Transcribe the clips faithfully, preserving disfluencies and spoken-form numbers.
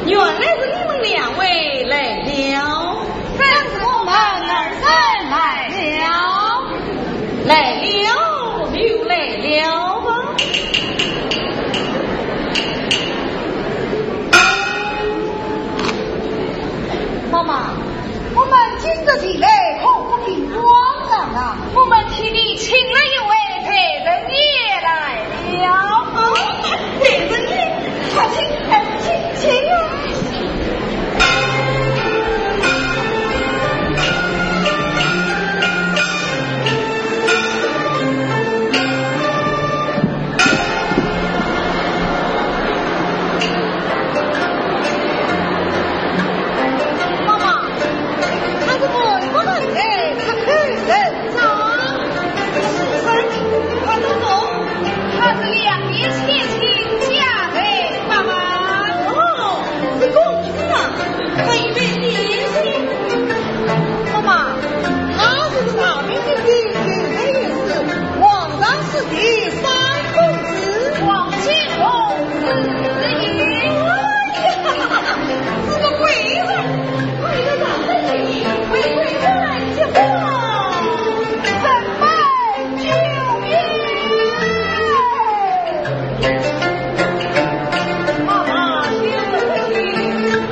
原来是你们两位来了。正是我们二人来了。来了就来了吧。妈妈，我们今日前来可不平光啊。我们替你请了一位陪人也来了。哦，陪人也，快请，哎，请，请啊。妈妈， 他是外国人。哎，他可以认账。是谁？快动手。他是两年前请假的爸爸。哦，是公主啊，他一面年轻。妈妈，他就是大名鼎鼎，有名有势，皇上是第三公子。王金龙。 哎呀，这个贵人，贵人让人敬畏，贵人来接风，怎么救命？妈妈，救命！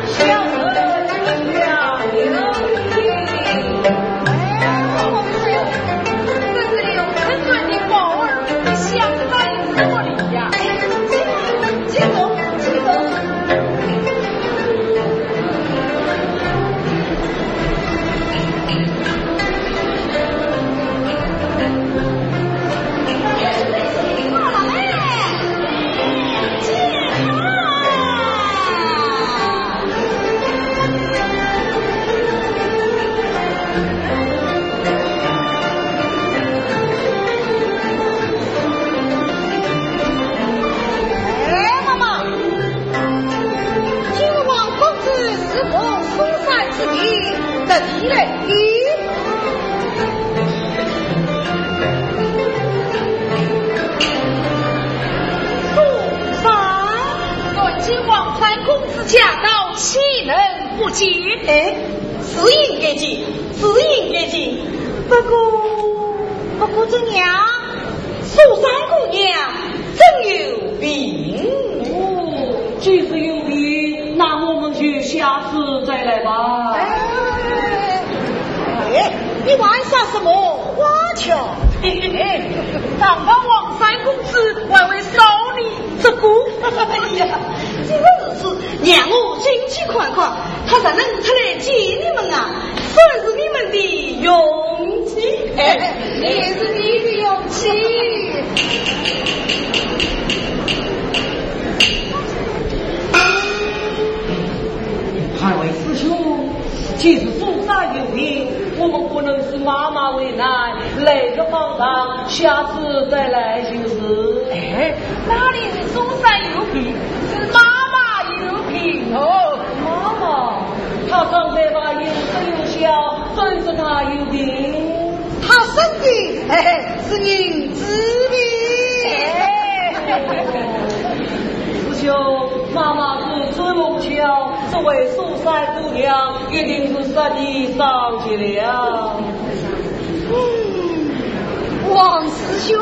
小人家有礼。哎，我们这个，这是有恩断的宝儿，像山。 呀，请坐，请坐。哎，妈妈，今日王公子是奉苏三之命特地来的。苏三？南靖王三公子驾到，岂能不见？哎， 是应该见，是应该见。不过，不过怎样？苏三姑娘真有病。哦，既是有病，那我们就下次再来吧。哎，哎，你玩耍什么花枪？嘿嘿嘿，堂堂王三公子，还会少你这个？哎呀，既然如此，让我进去看看。 他若能出来见你们啊，算是你们的运气。哎，也是你的运气。二位师兄，既是苏三有病，我们不能使妈妈为难，来个方丈，下次再来就是。哎，哪里是苏三有病，是妈妈有病哦。 妈妈，她刚才把银子用笑，真是她有病。她生的，嘿嘿，是银子病。哎。师兄，妈妈是真弄巧，这位苏三姑娘一定是杀你上去了。 嗯，王师兄。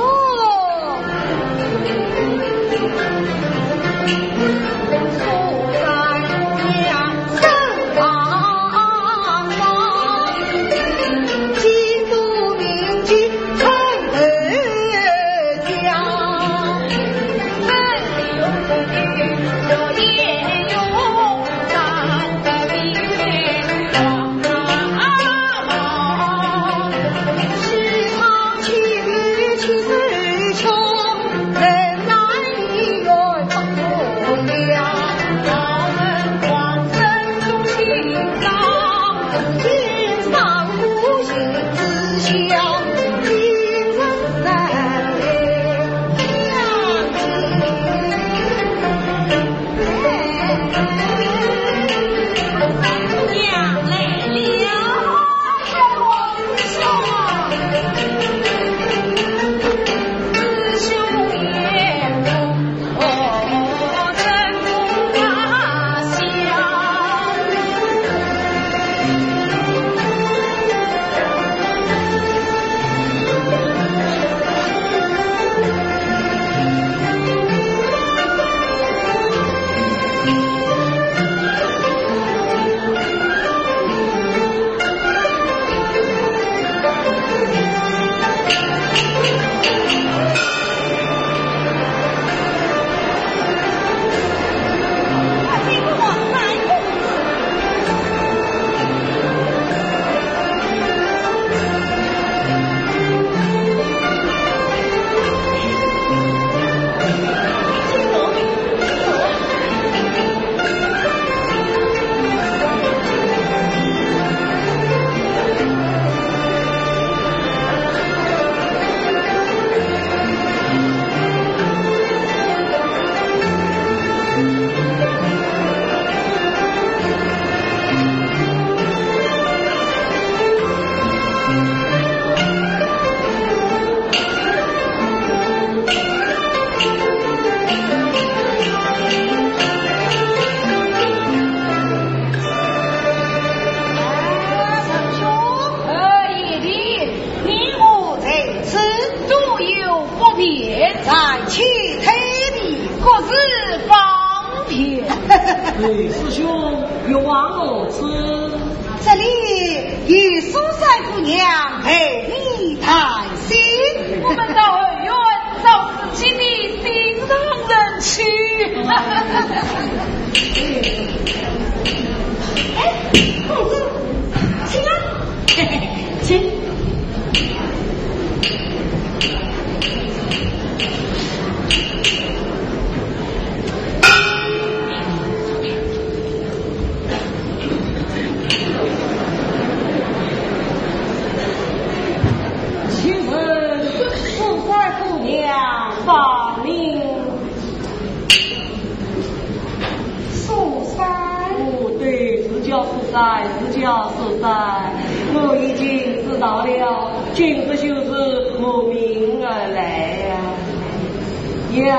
哎，师兄，欲往何处？这里有苏三姑娘陪你谈心。我们到后院找自己的心上人去。哎，公子，请啊。 请。请问是谁？姑娘，芳名。 苏三？哦，对，是叫苏三，是叫苏三。我已经知道了，今日就是慕名而来呀。呀。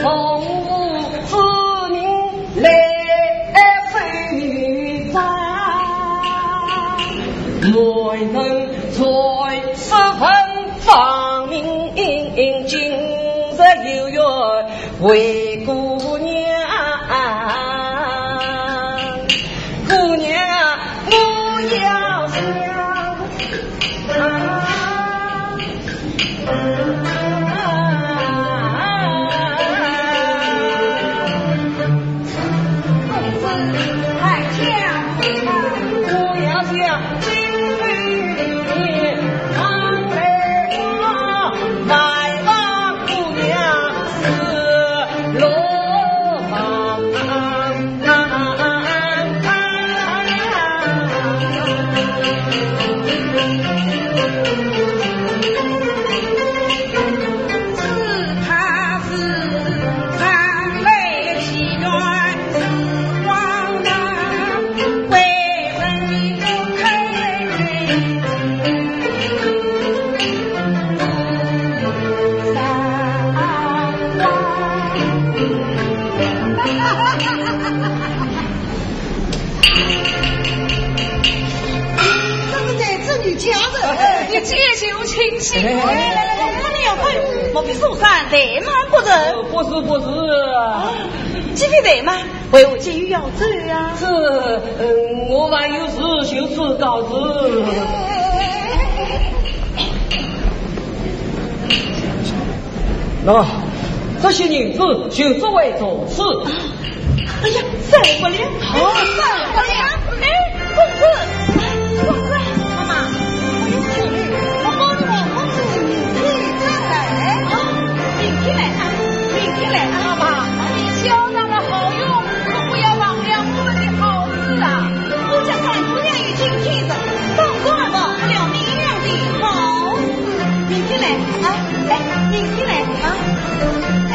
从无知人来吹张，媒人才十分芳名，今日有缘为姑娘。姑娘，我要想。 这是在这里讲的。你这就清醒。哎，来来来来，快点快点，莫非苏三怠慢不成？呃，不是，不是。啊，既非怠慢，为何急于要走呀？是，嗯，我还有事求赐告辞。那么，这些银子就作为坐次。 哎呀，受不了，受不了！哎，公子，公子，妈妈，我有请你，我帮你把公子请来。啊，明天来啊，明天来啊。妈妈，你小娘的好运，可不要忘了我们的好事啊。我家三姑娘已经见证，早晚忘不了你俩的好事。明天来啊。 哎，明天来啊。哎，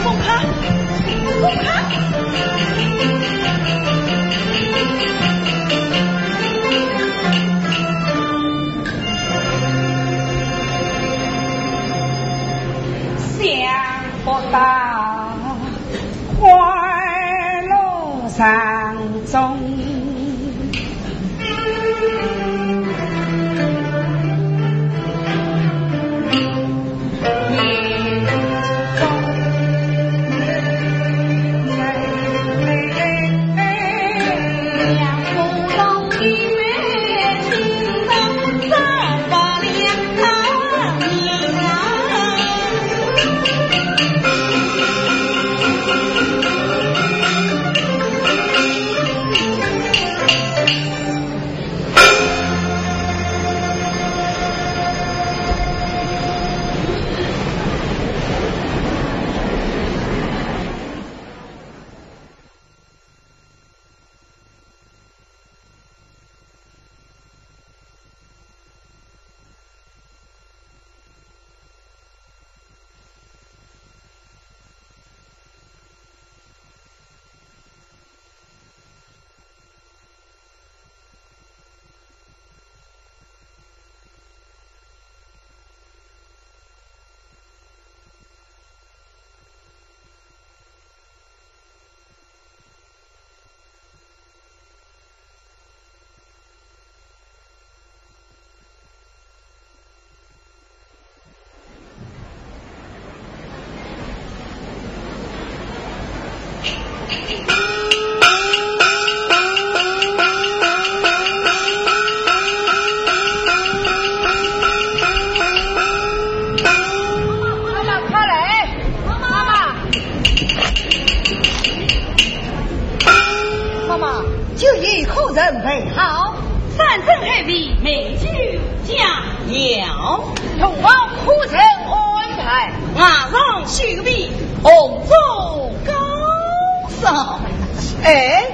凤卡，凤卡。想不到快乐山中。妈妈，快来！妈妈，妈妈，酒宴可曾备好？山珍海味，美酒佳肴。同房可曾安排？马上就备，同坐高烧。哎，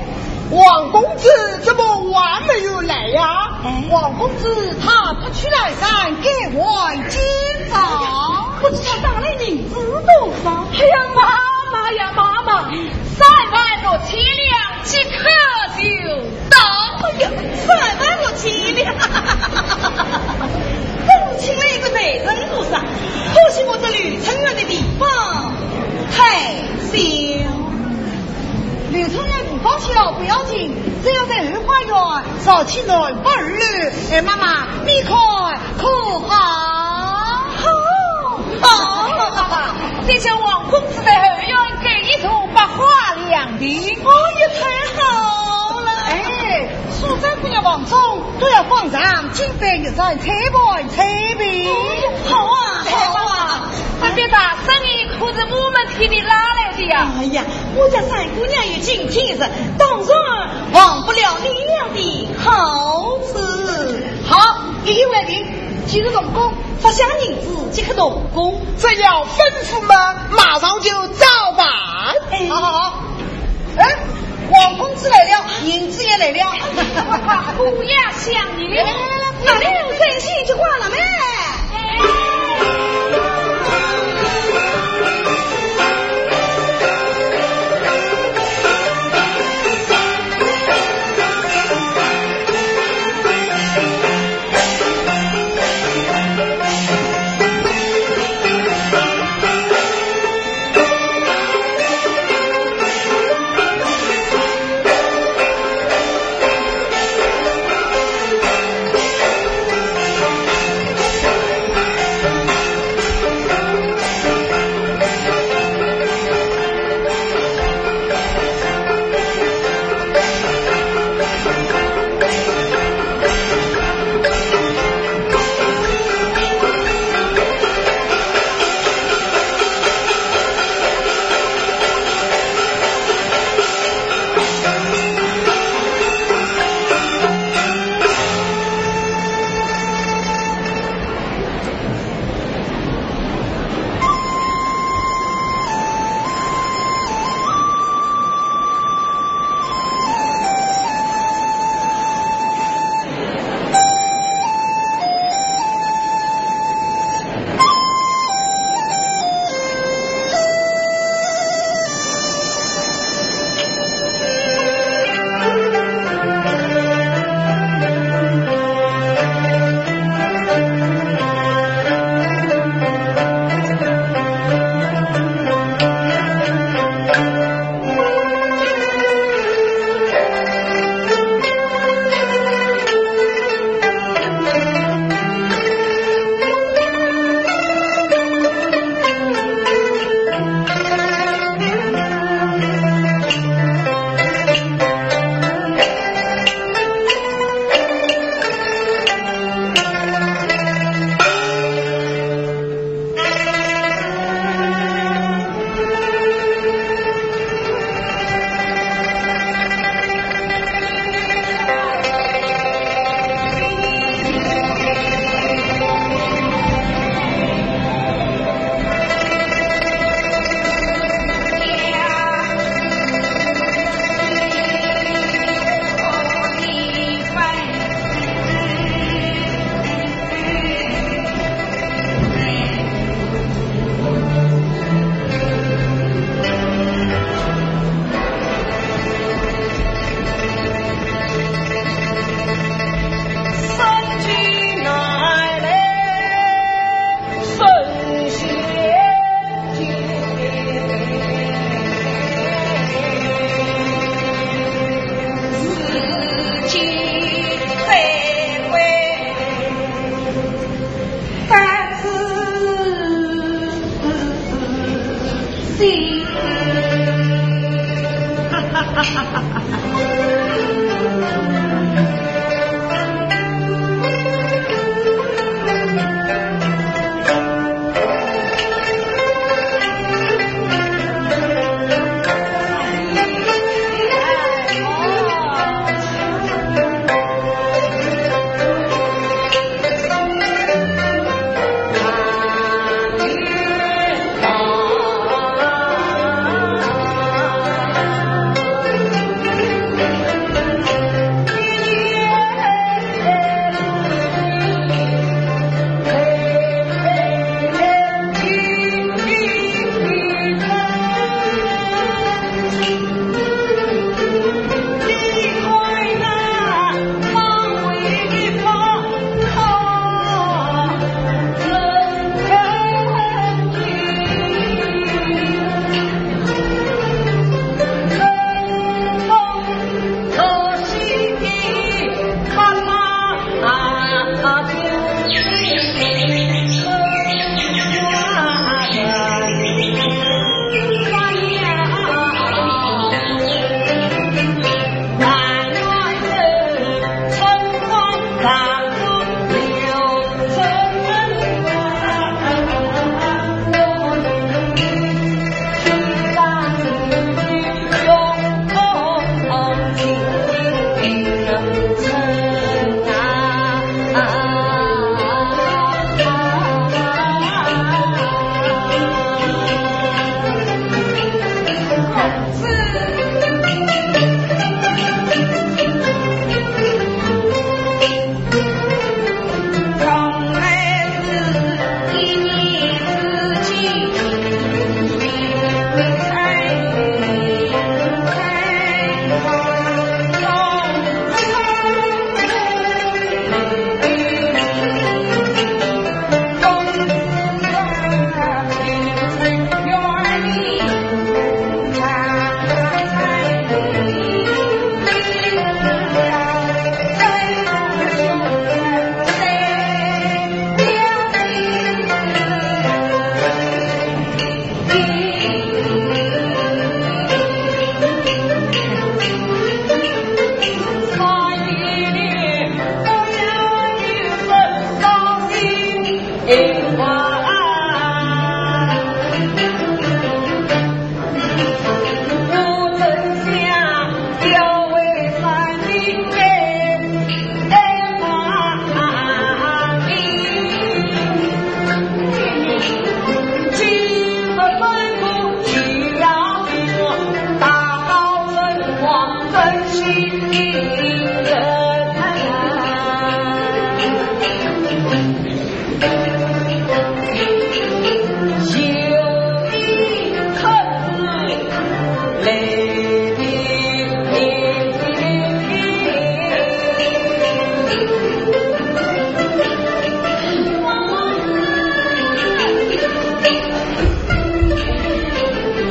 王公子怎么还没有来呀？哎。王公子他不去南山，该还今朝。不知道打来银子多少？哎呀，妈妈呀，妈妈，三万六千两，即刻就到。哎呀，三万六千两！真请了一个媒人菩萨，可惜我这里要不要紧，只要在后花园烧起暖风炉，哎，妈妈，你看可好？好，好，妈妈，这叫王公子在后院盖一座百花凉亭。哦，也太好了。哎，苏州姑娘房中都要放上金杯玉盏、彩盘彩屏。好啊，好啊。这笔大生意可是我们替你拉来的呀。哎呀， 我家三姑娘有今天日，当然忘不了你俩的好处。好，一言为定，既是动工，发下银子即刻动工。只要吩咐嘛，马上就照办。哎，好好好。哎，王公子来了，银子也来了。姑爷想你，来来来来，快点。那没有真心就挂了没？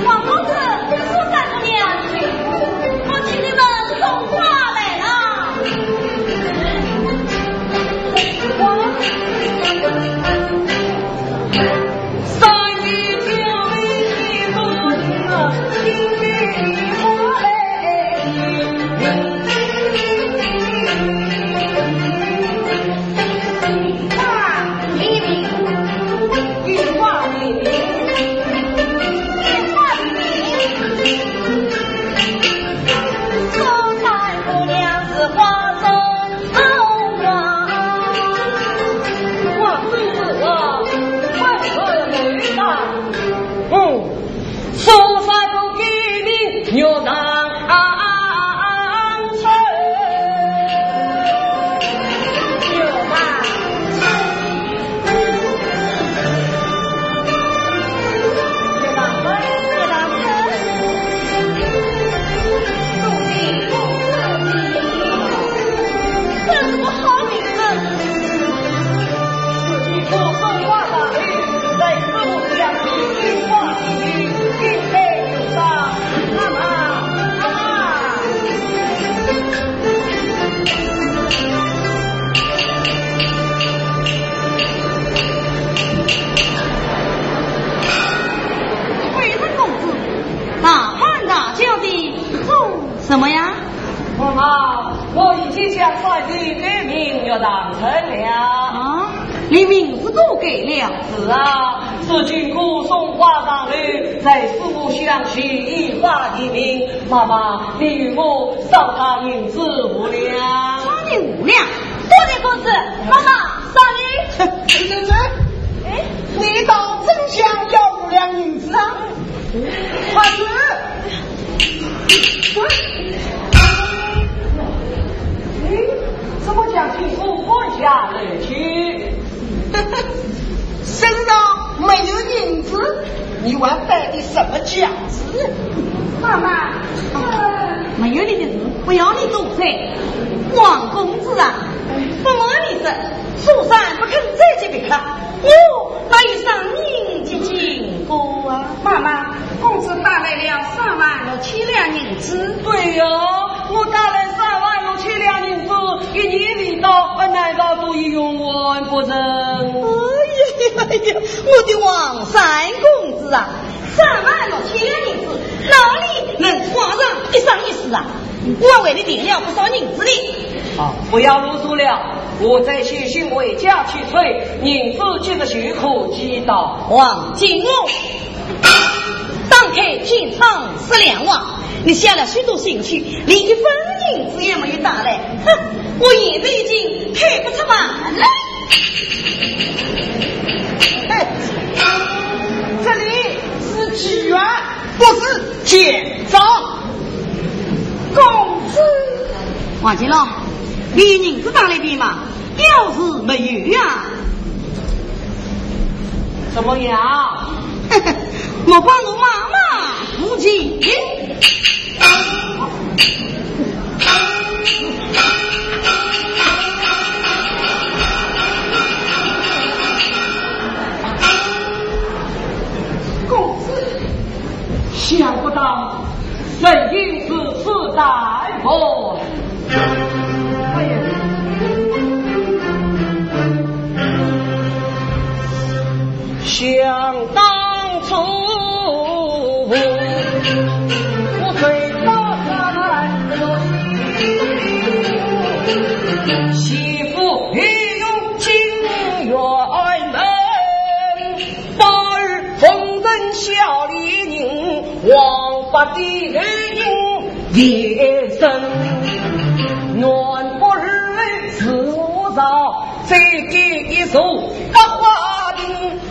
王公子，苏三姑娘，我替你们送花来了。贵人公子，大喊大叫的做什么呀？ 王啊，我已经将三弟改名玉堂春了。啊，你名字都改了？是啊，如今我送花上楼，在四五乡寻一花一名。妈妈，你与我赏他银子五两。赏你五两？多谢公子，妈妈，赏你。陈真真，哎，你倒真想要五两银子啊？快去！ 哎，怎么将金锁关下来去？身上没有银子，你还摆的什么架子？妈妈，没有你的事，不要你多嘴。王公子啊，不瞒你说，苏三不肯再接别客，我那一生人结金过啊。妈妈，公子带来了三万六千两银子。对呀，我带来三万六千两银子，一年未到，难道都已用完不成？哎呀呀呀，我的王三公子啊，三万六千两银子，哪里能花上一生一世啊？我为你垫了不少银子呢。啊，不要啰嗦了，我再写信回家去催，银子今日就可寄到。王金龙，打开天窗说亮话，你写了许多信去，连一分银子也没有带来。哼，我现在已经开不出门了。哎，这里是妓院，不是奸 找公子。王金龙，你银子带来的嘛？要是没有呀？怎么样？我帮我妈妈扶起。公子，想不到人竟如此淡薄。哎呀，想当初，我最早在西府御用金院门， 八日奉承小丽人，王八的后宫也生。南北二位是我朝，再给一座百花亭，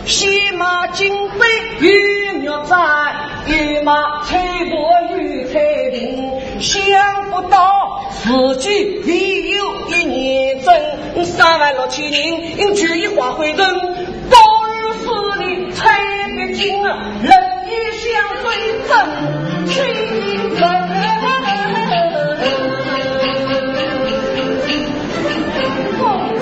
西马金杯与玉簪，一马翠袍与翠绫，想不到自己唯有一眼真，三万六千人，举一花回头。 都是你太不敬啊，人也像水真情人。公子，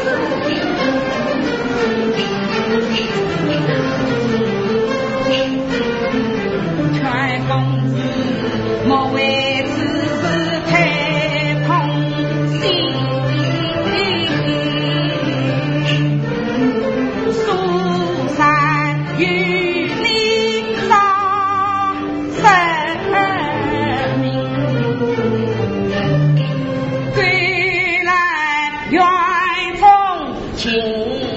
劝公子莫为此事太痛心。 苏三与你早生明，归来园中尽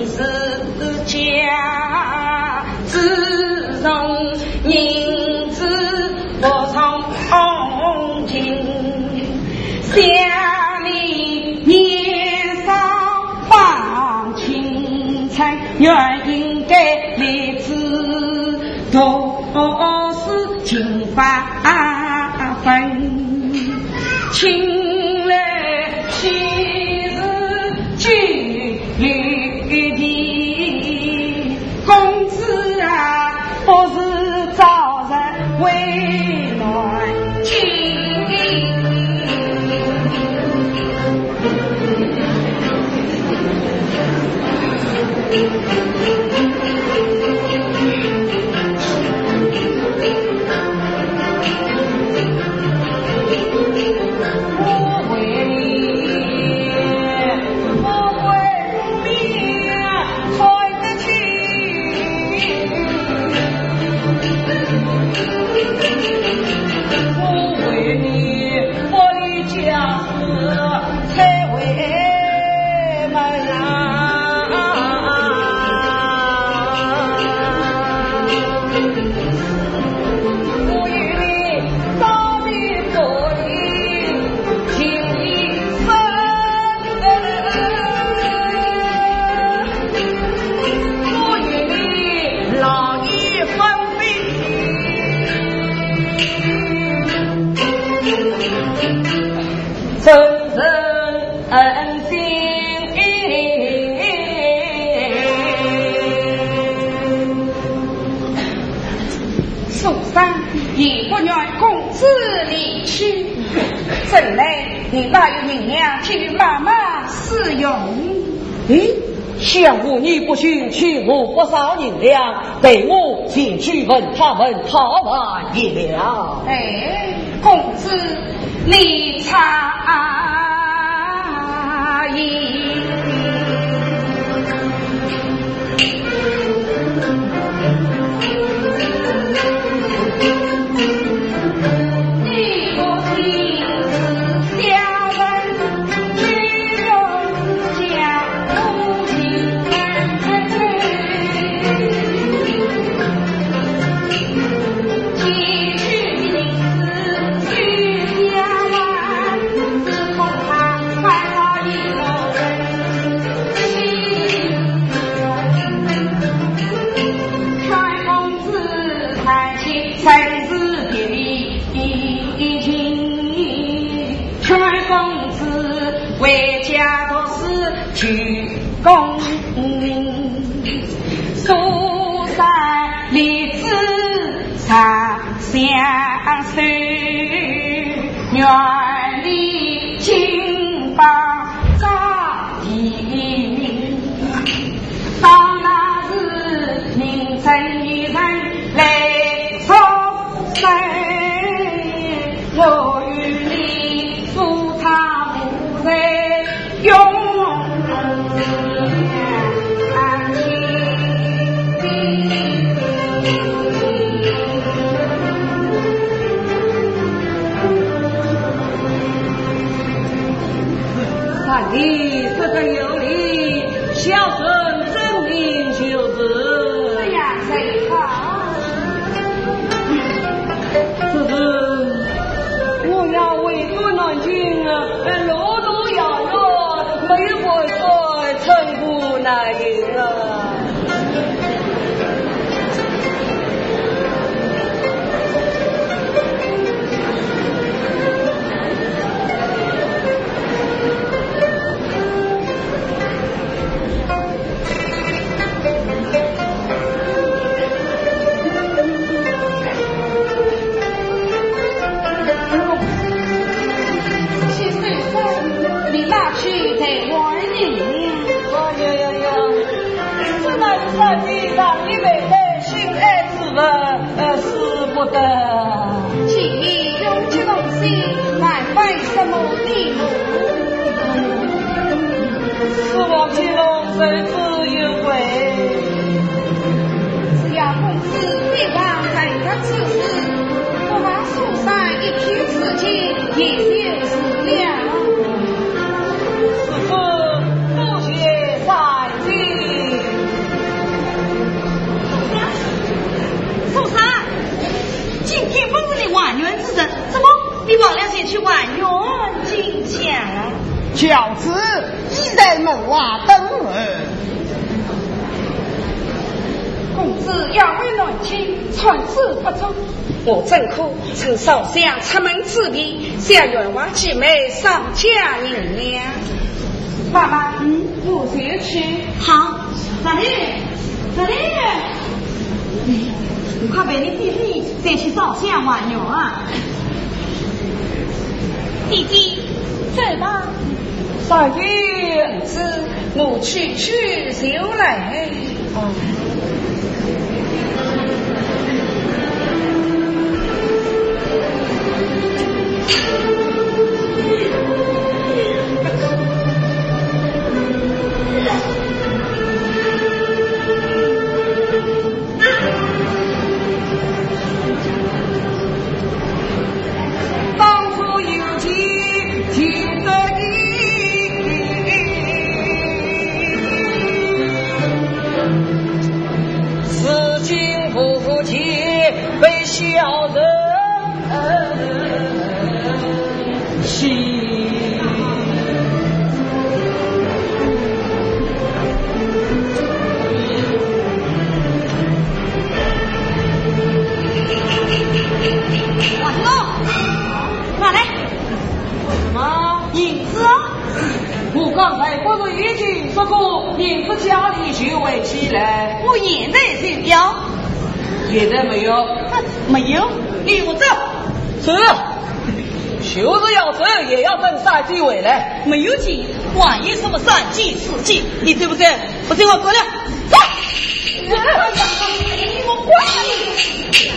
是家。自从银子不从红巾，想你年少放青春， 原应该立志读书勤发奋，请来昔日旧友的公子啊，不是早日 为难情。苏三也不愿公子离去，怎奈你哪有银两给妈妈使用？咦，想我你不行，欠我不少银两，待我前去问他问他还也了。哎，公子，你差矣。长相守，愿你金榜题名。到那时，名正言顺来做官，我与你夫唱妇随。 大人说得有理，小生遵命就是。这样才好。 只是我要回转南京啊，路途遥远，没有办法乘船南行啊。 先生，你拿去代我认领。哎呀呀呀，这乃是小姐让你妹妹心爱之物，呃，使不得。既已用这东西，还为什么礼物？是王金龙受之有愧。只要公子别忘待他之事，不妨送上一片紫金，也就是了。 师父，多谢大人。苏三，今天本是你还愿之日，怎么你忘了前去还愿金钱了？教子已在门外等候。公子要回南京，参知不足。 我怎可趁烧香出门之便，向员外姐妹商借银两？妈妈，嗯，我先去。好，大人，大人，你快陪你弟弟先去烧香还愿啊。弟弟，走吧。 少爷，是我去去就来。哦。当初有情，情得意，如今不见，被小人欺。 王金龙，拿来。什么？银子啊？我刚才不是已经说过，银子家里就会寄来？我现在就要。现在没有？没有，你给我走。是。 就是要走，也要等三姐回来。没有钱，还有什么三姐四姐？你对不对？不对，我走了。走！你给我滚！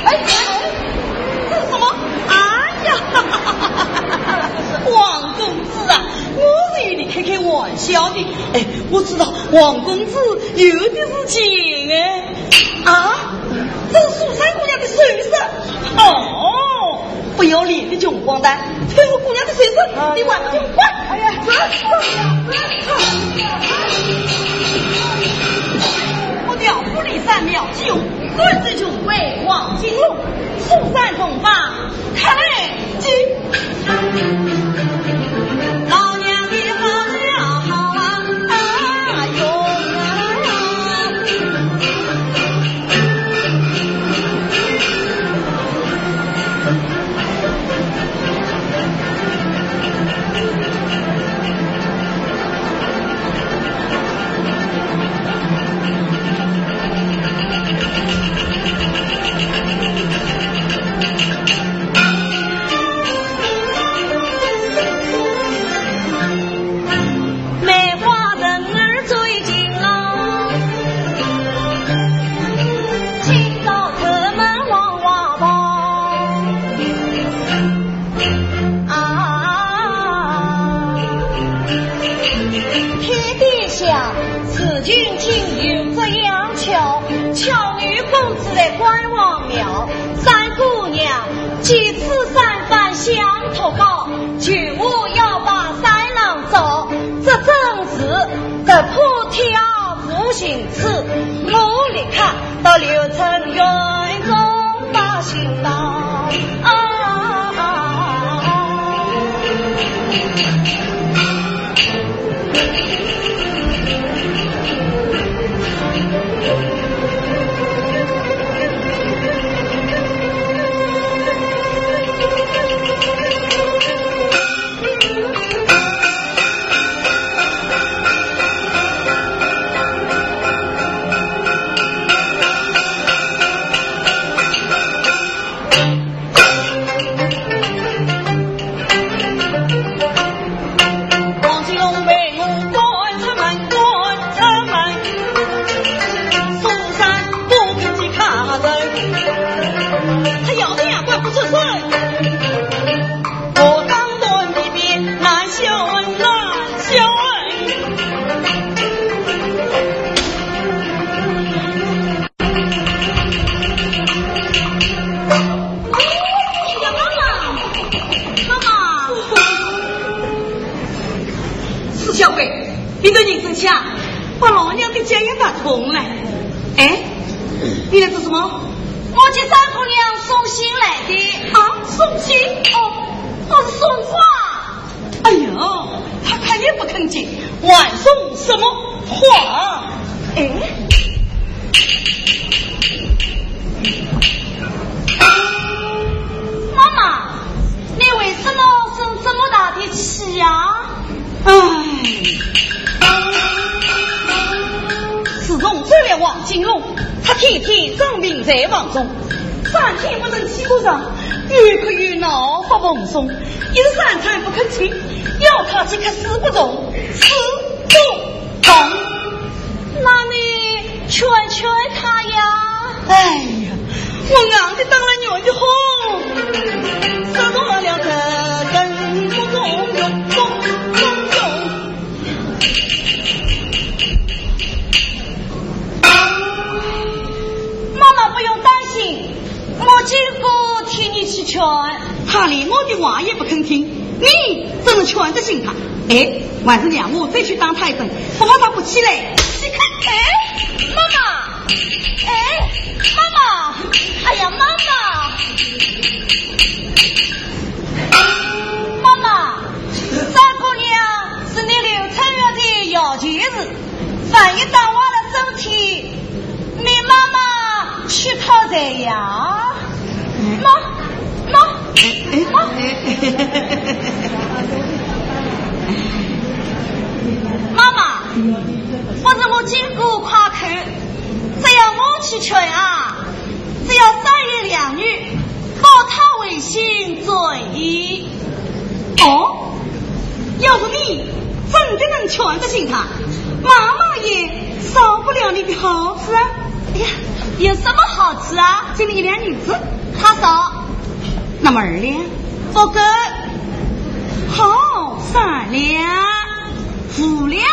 哎，这是什么？哎呀，王公子啊，我是与你开开玩笑的。哎，我知道王公子有的是钱哎。啊，这是苏三姑娘的首饰。哦， 不要脸的穷光蛋，偷我姑娘的首饰，你还不给我滚！哎呀，不要不离三秒九，专制穷鬼王金龙，苏三同胞，看来这……老娘的好叫好啊，哎呦！几次三番相托告，求我要把三郎捉，这真是得破天无情痴。我立刻到刘城院中把信报。啊！王金龙被我赶出门，赶出门，苏三不肯去看人，他要这样关不住身。我当断地边难消恩，难消恩。哎呀，妈妈，妈妈！死小鬼，你的人生枪把老娘的脚也打痛了。哎，你来做什么？我给三姑娘送信来的。啊，送信？哦，不是送花。哎呦，他看也不肯接，还送什么花？哎，妈妈，你为什么生这么大的气呀？唉，自从做了王金龙，他天天装病在房中，三天不曾起过床，又哭又闹发疯疯，一日三餐不肯吃，要他吃可吃不中，吃不中。那你劝劝他呀。哎呀，我硬得当了女的好，说断了这根不中用，不中用。妈妈不用担心，我金姑替你去劝。他连我的话也不肯听，你怎能劝得醒他？哎，还是让我再去打他一顿，不怕他不起来。你看，哎，妈妈，哎，妈妈，哎呀，妈妈，妈妈，三姑娘是你刘春月的要求是，万一打坏了身体， 你妈妈去讨谁呀？妈，妈，妈。妈妈，不是我金姑夸口，只要我去劝啊，只要三言两语，保他回心转意。 哦，要是你真的能劝得醒他，妈妈也少不了你的好处啊。哎呀，有什么好处啊？给你一两银子。他少。那么二两？不够。好，三两。五两。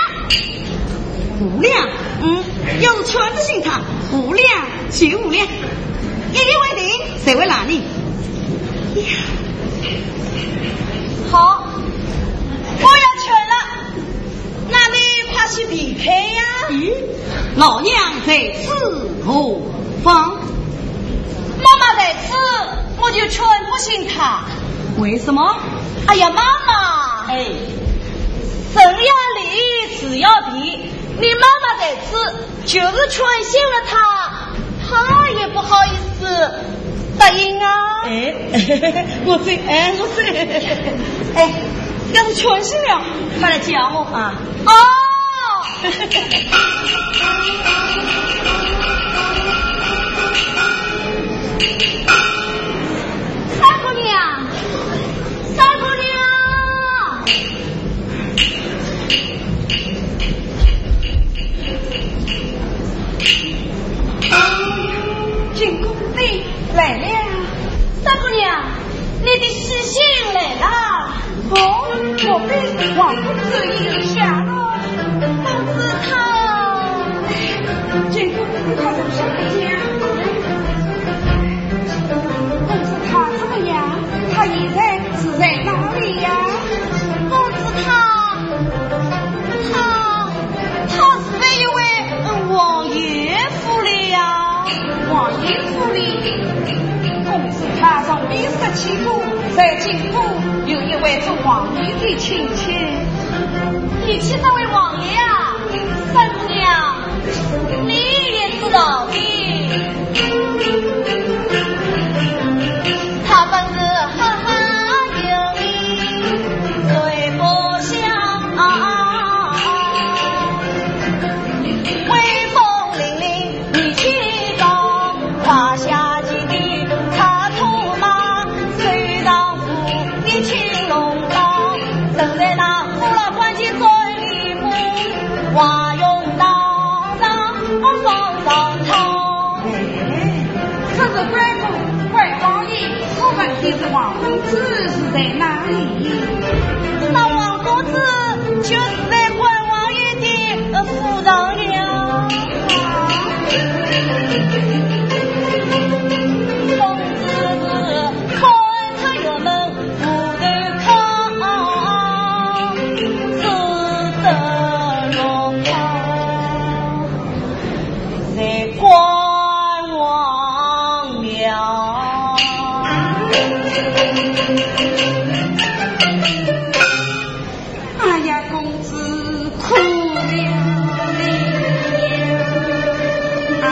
五两？嗯，要是劝得醒他，五两就五两。一言为定，谁会拦你？ 好，我要劝了，那你快些离开呀。咦，老娘在此何妨？妈妈在此，我就劝不醒他。为什么？哎呀，妈妈，哎，人要离，树要别，你妈妈在此， 就是劝醒了他，他也不好意思答应啊。哎，我说，哎，我说，哎，要是劝醒了，他来叫我啊。哦。三姑娘，三姑娘。 金公子来了。三姑娘，你的喜信来了。哦，莫非王公子留下了？不知道。金公子他怎么样？公子他怎么样？公子他从边塞起过，在京都有一位做王爷的亲戚。你去那位王爷啊？三姑娘，你也知道的。他本是赫赫有名，谁不晓？威风凛凛 你去到华夏之地，插土马，虽然不比青龙高，人在那古老关节最里部，华容堂上我方上堂。哎，这是关公，关王爷，我问的是王公子是在哪里？那王公子就是在关王爷的府上了。 哎呀，公子苦了你呀！啊，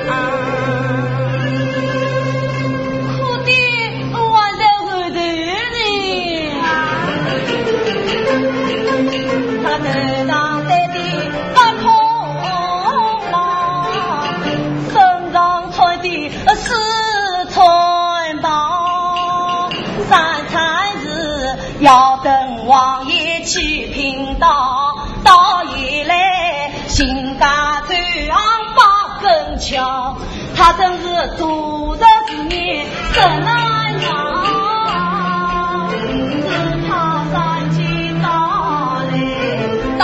啊，苦的还在后头呢。他头上戴的八孔帽，身上穿的 是穿袍，三餐是要等王爷去贫道，到夜来行家走巷八跟桥，他真是度日如年真难熬，只怕三更到来到。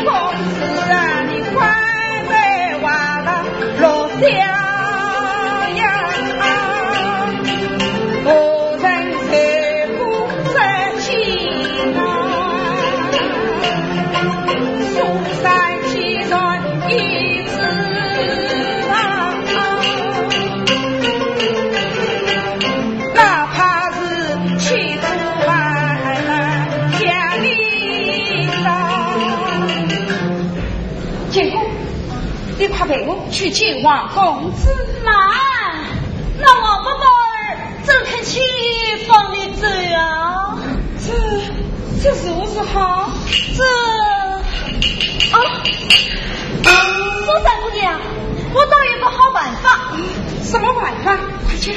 公子啊，你快快话到落下呀！何人受苦受气啊？苏三既然已知道， 哪怕是千呼万唤叫你到。相公，你快陪我去见王公子。慢，那王伯伯儿怎肯轻易放你走啊？这，这如何是好？这，啊，苏三姑娘，我倒有个好办法。什么办法？快讲。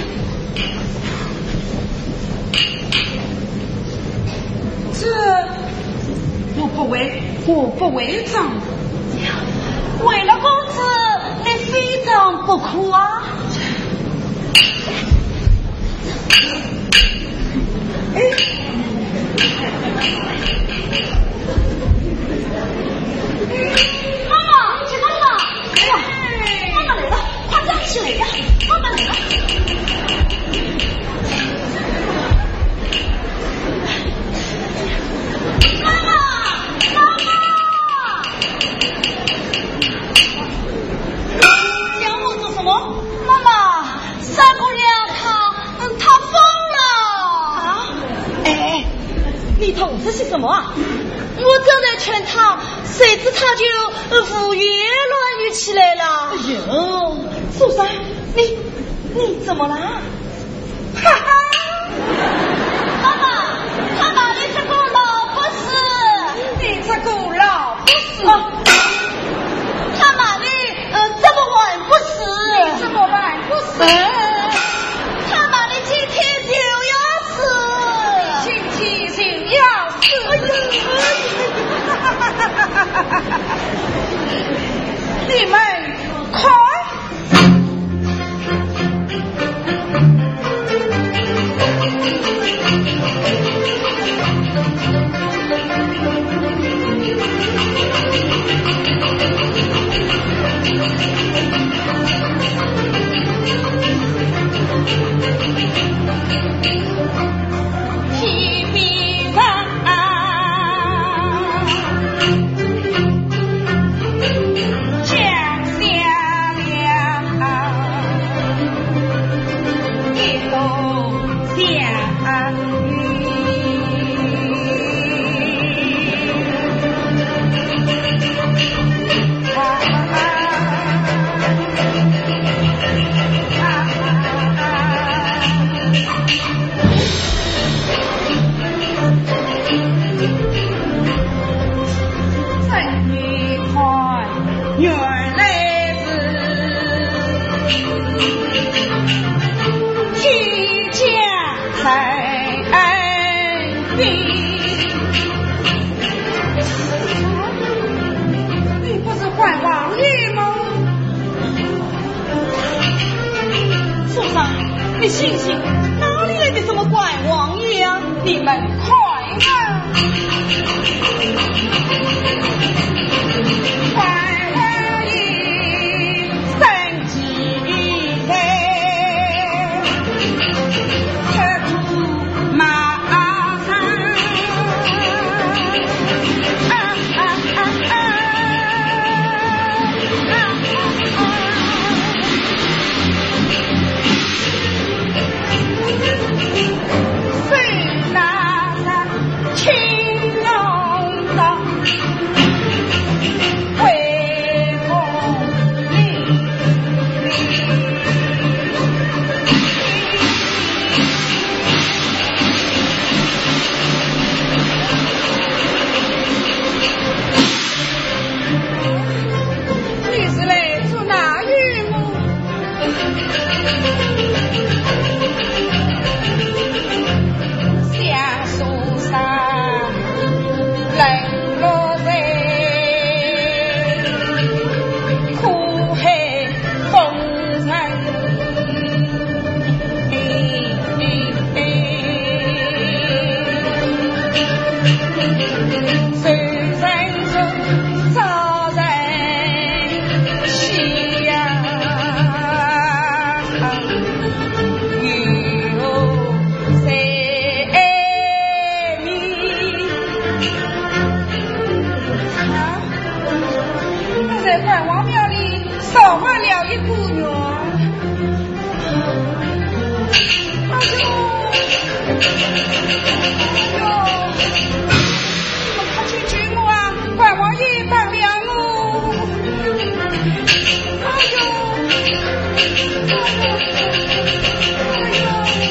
这，我不会，我不会装。为了公子，你非装不可啊！哎，妈妈，妈妈！ 哎呀，妈妈来了，快站起来呀！妈妈来了。妈妈，妈妈！叫我做什么？妈妈，三姑娘她，嗯，她疯了。啊？哎，哎，你懂这些什么啊？我正在劝她， 谁知他就，呃，胡言乱语起来了。哎呦，苏三，你，你怎么啦？哈哈！妈妈，他骂你这个老不死。你这个老不死。啊，他骂你，呃，这个软不死。你这个软不死。他骂你今天就要死。你今天就要死。哎呦，你们看。醒醒，哪里来的什么关王爷啊？你们快啊！关王爷生几岁？出马上。啊啊啊啊！ 你是来捉拿于我？相思山冷落人，苦海风尘。 啊，我在关王庙里少还了一个愿。 哎呦，哎呦，你们快去救我啊！关王爷打了我！哎呦，哎呦，哎呦，哎呦！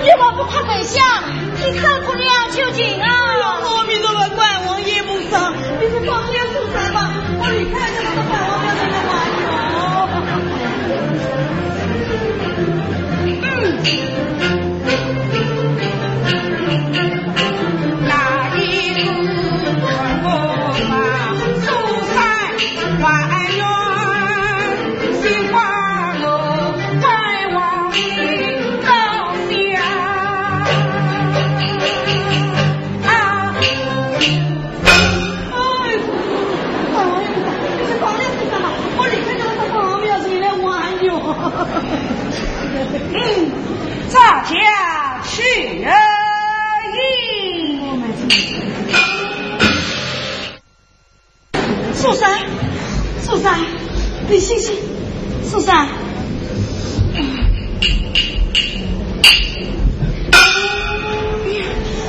你们不怕跪下，替三姑娘求情啊！哎呦，阿弥陀佛，关王爷菩萨，你是放了苏三吧，我离开这个关王爷的warung。嗯。 大家去而饮。苏三，苏三，你醒醒，苏三。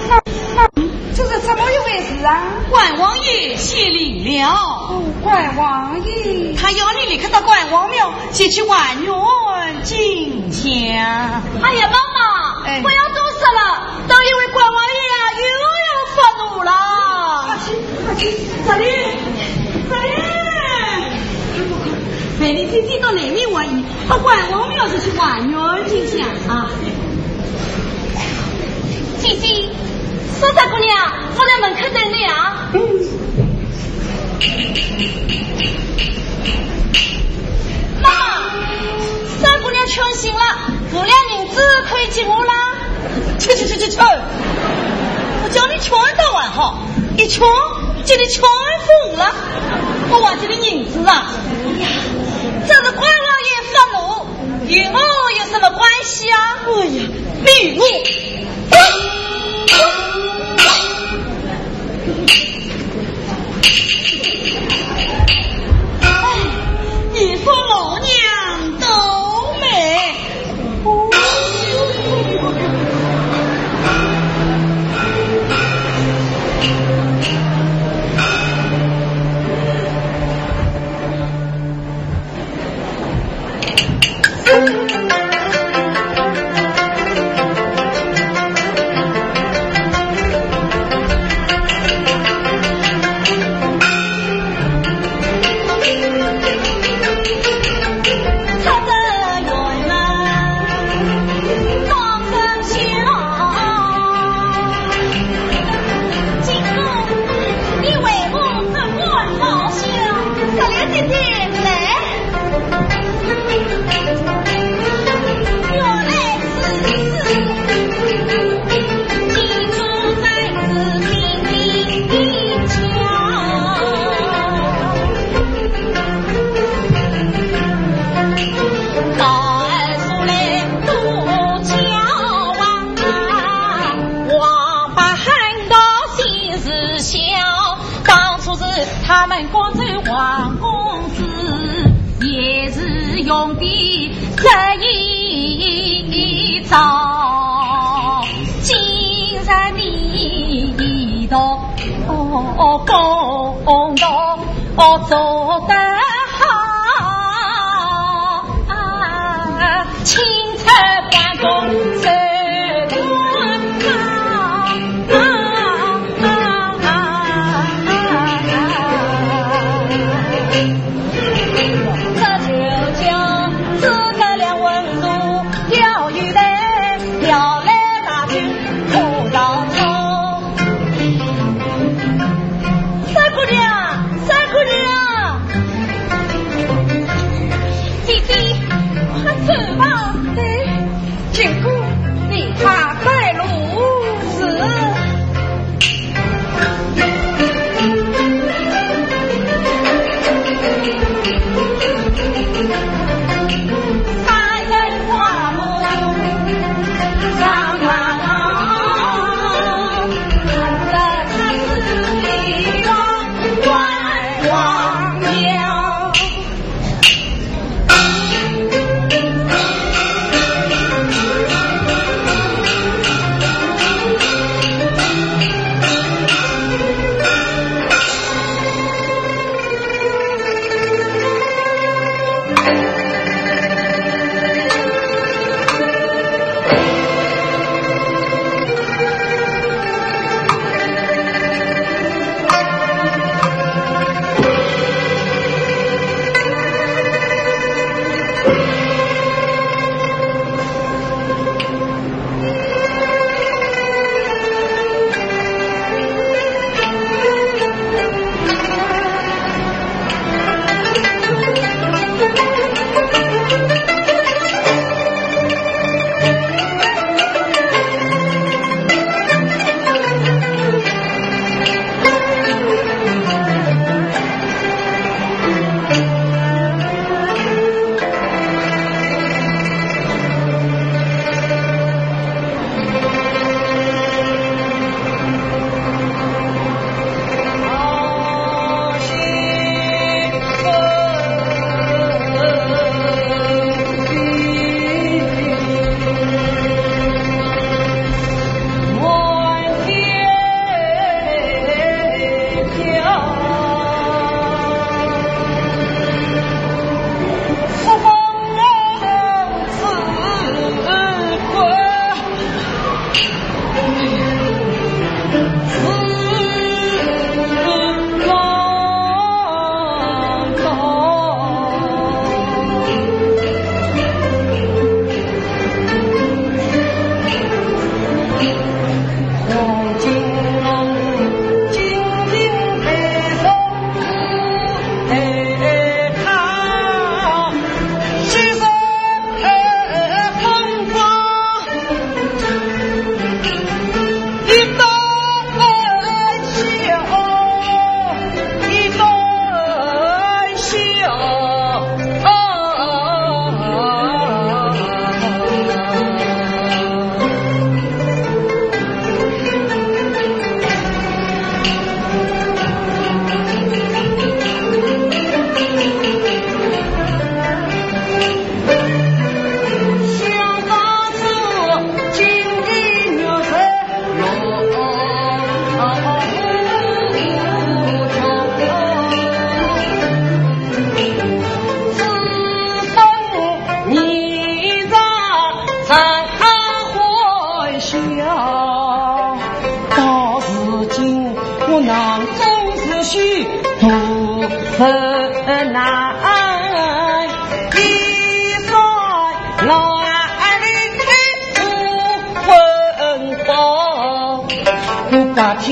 那，那，这是怎么一回事啊？关王爷显灵了。哦，关王爷。他要你立刻到关王庙 前去还愿进香。哎呀，妈妈，哎。不要多说了，等一会关王爷呀，又要发怒了。快去，快去，这里，这里。陪你姐姐到南面还愿，到关王庙就去还愿进香啊。姐姐，苏三姑娘，我在门口等你啊。嗯。 妈妈，三姑娘劝醒了，五两银子可以给我啦。去去去去去！我叫你劝倒还好，一劝，给你劝疯了。我还给你银子啊！这是关王爷发怒，与我有什么关系啊？哎呀，你我 你说老娘倒霉。用的这一招，今日你一同共同做得好，清晨关公受官啊。 这就叫诸葛亮文武调鱼台，调来打去不着错。三姑娘，三姑娘，姐姐，快走吧。对。 结果被他带路时，三人跨步上马堂，看得他是一望万望了。 到如今我囊中之虚，肚腹难，衣衫褴褛，不温饱，不白天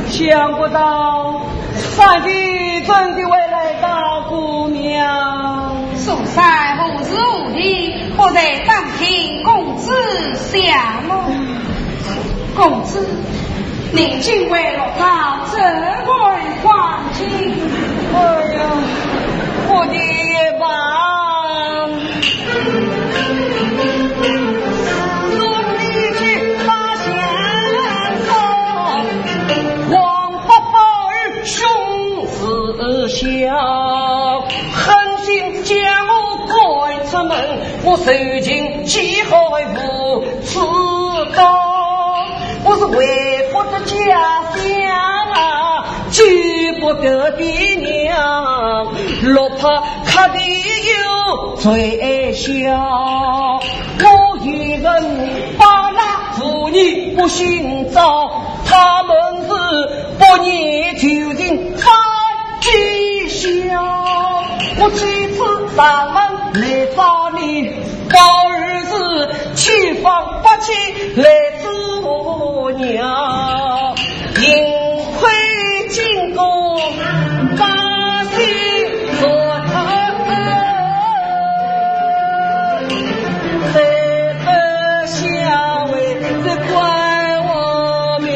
想不到三弟真的会来打姑娘。苏三何时何地不在打听公子下落？公子，你竟会落到这般光景？哎呀，我的一把。 我是为父的家乡啊，救不得的娘，落魄客的又最小。我一人把那妇女不寻找，他们是不念旧情发奸笑。我这次上门来找你， 宝二是千方百计来阻拦，幸亏经过百姓阻拦，才不下为这官王庙。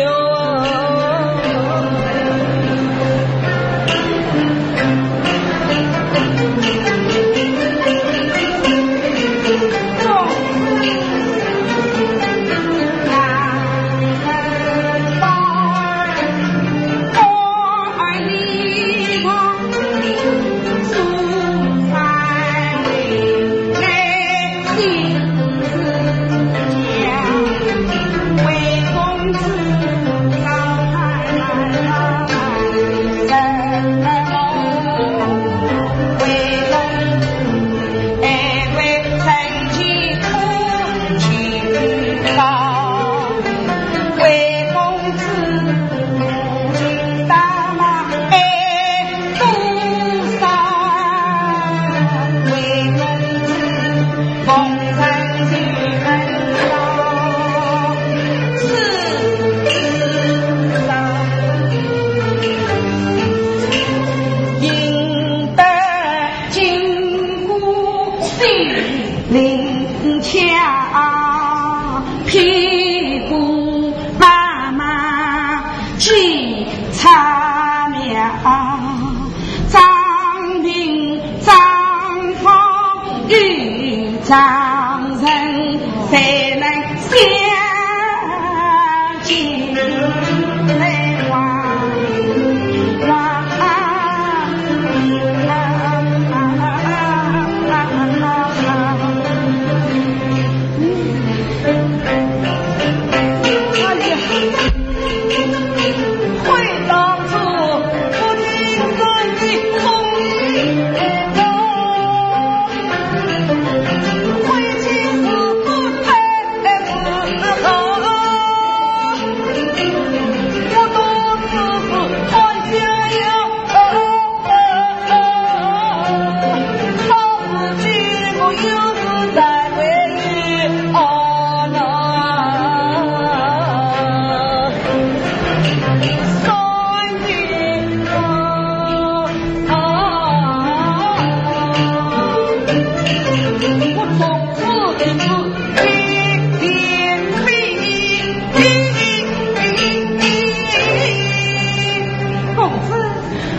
公子，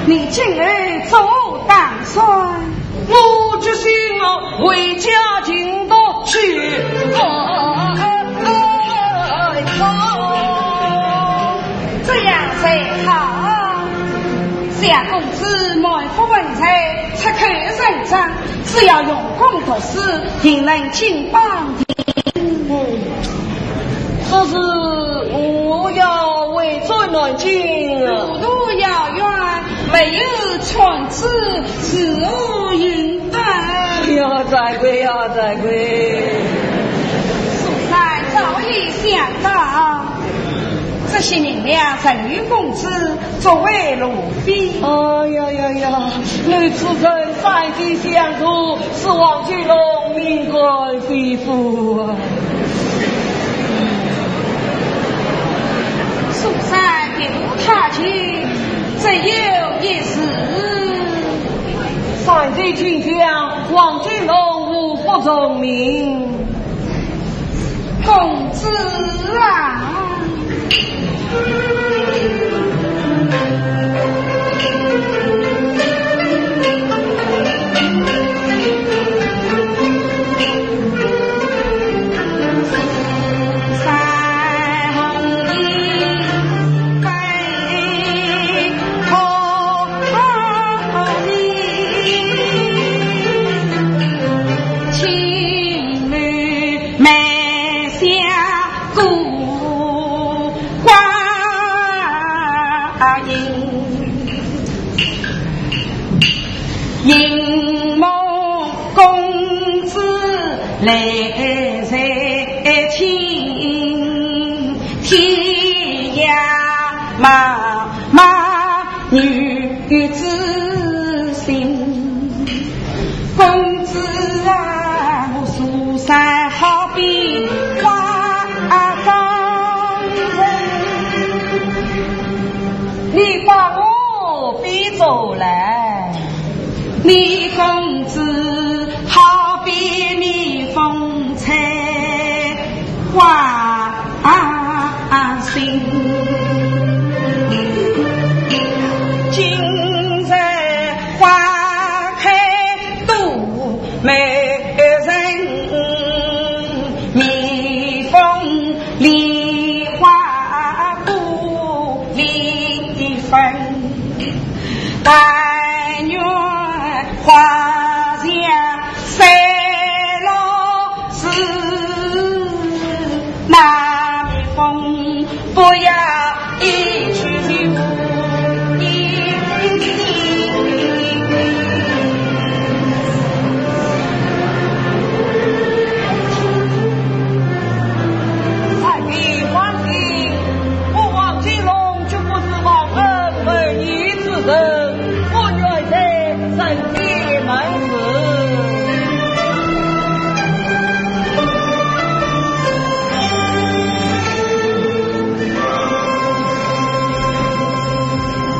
你今后作何打算？我决心啊，回家尽读书。这样才好。想公子满腹文才，出口成章，只要用功读书，定能金榜题名。 只是我要回转南京啊。路途遥远，没有船只，如何行得？啊，掌柜啊，掌柜。苏三早已想到，这些银两赠与公子作为路费。哎呀呀呀，你此人三计相助，是王金龙命官非福啊。苏三别无他求，只有一事。 三计请讲，王金龙无福从命。公子啊！公子啊，我苏三好比花中人。你把我比作兰，你公子好比蜜蜂采花心。今日花开多美人，蜜蜂梨花故里芬。但愿花谢 散落时，那蜜蜂不要一去就一去。哎，你放心，我王金龙绝不是忘恩负义之人。 我愿在人间门市。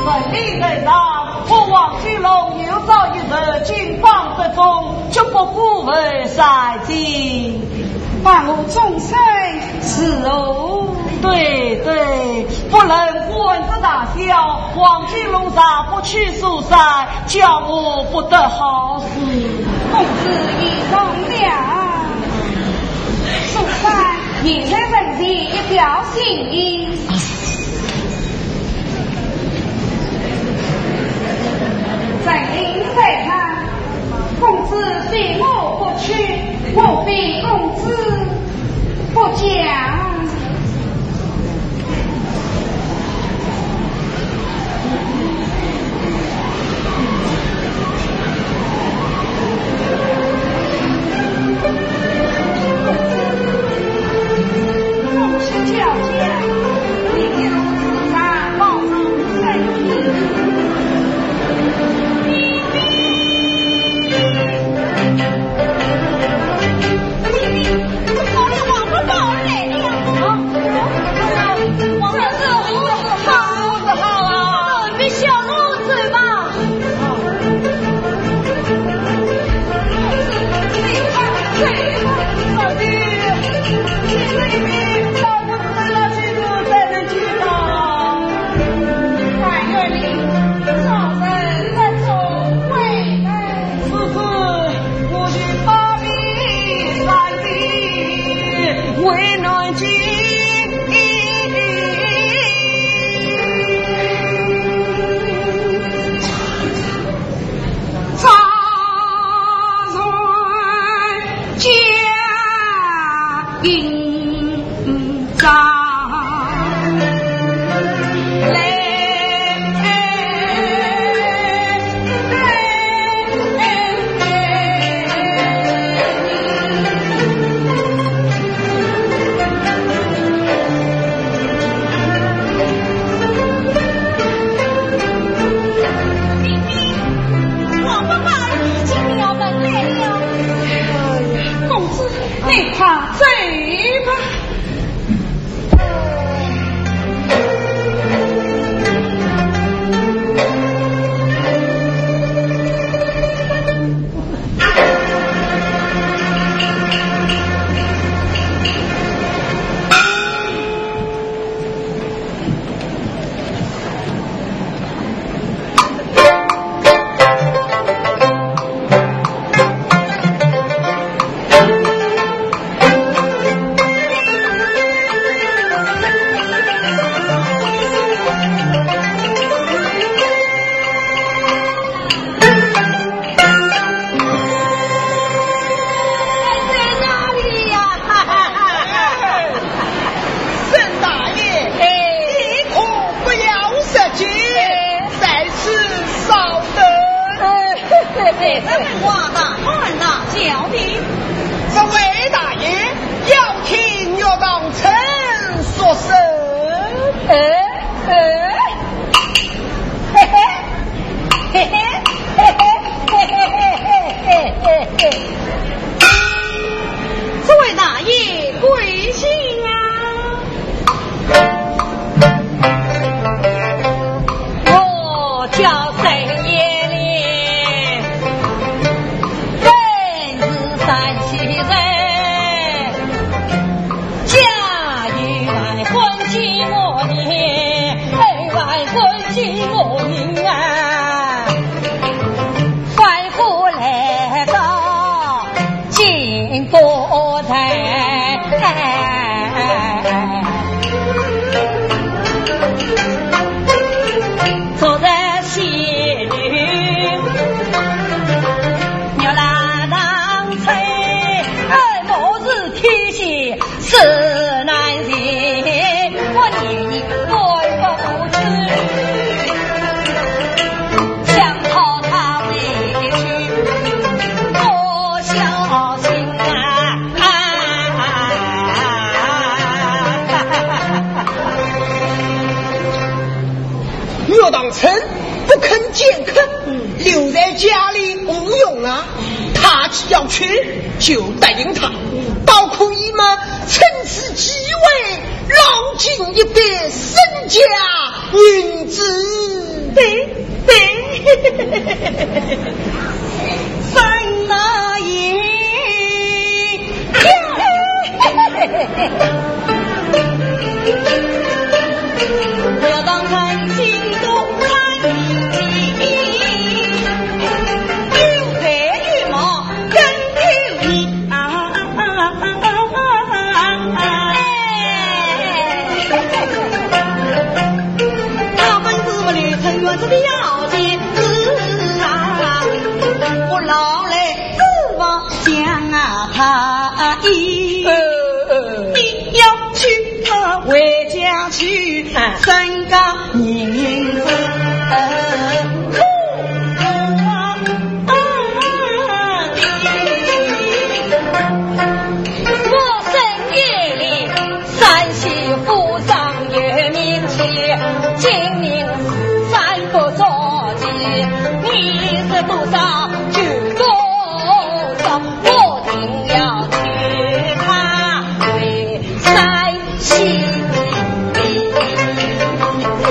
人民人上，我王金龙有朝一日金榜得中，绝不辜负三计。 把我终身伺候。对，对，不论官职大小，王金龙若不娶苏三，叫我不得好死。公子言重了。苏三，现在门前一条心意。 再听再看，公子非我不娶，我非公子不嫁。快走吧。在哪里呀？沈大爷，哎。你可不要失敬，哎。在此稍等。哎，这个话大胆呐，小弟。这位大爷要听岳堂春说甚？哎，哎。 嘿嘿，嘿嘿，嘿嘿，嘿嘿，嘿嘿，嘿嘿。这位大爷贵姓啊？我叫沈延年，本是山西人。 家有万贯金磨银，哎，万贯金磨银啊，翻过来到金国城。昨日仙女玉兰堂春，哎，我是天仙 是难行，我念你爱不不知，想讨她回去，多小心啊！岳堂春不肯见客，留在家里无用啊。 他要去就答应他，倒可以嘛，趁此机会捞进一笔身家银子。对，对，三大爷。 我沈延年，山西府上有名气，今年三不着急，你是多少就多少，我定要替他回山西。好，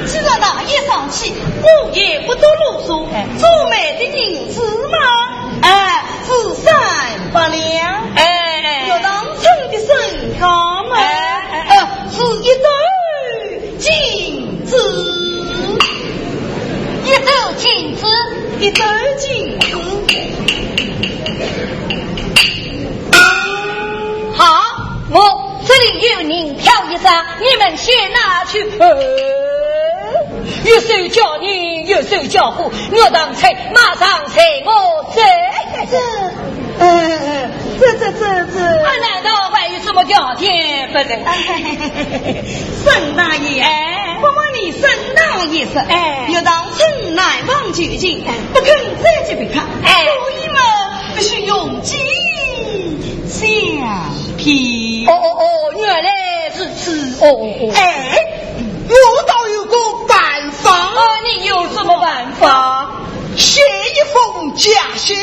既然大爷上气，我也不多啰嗦，哎。做媒的银子嘛，哎， 是三百两。哎，哎。岳堂春的身价嘛，哎，哎，哎。呃，是一斗金子。一斗金子？一斗金子。好，我这里有银票一张，你们先拿去。呃，一手交银，一手交货，岳堂春马上随我走。这， 呃，这，这，这，这。啊，难道还有什么条件不成？哎，沈大爷，哎。不瞒你沈大爷说，哎。岳堂春乃望求情，哎。不肯再接别客，哎。所以嘛，必须用计相骗。哦，哦，哦，原来如此，哦，哦，哦。哎，我倒有个办法。哦，你有什么办法？ 写一封假信，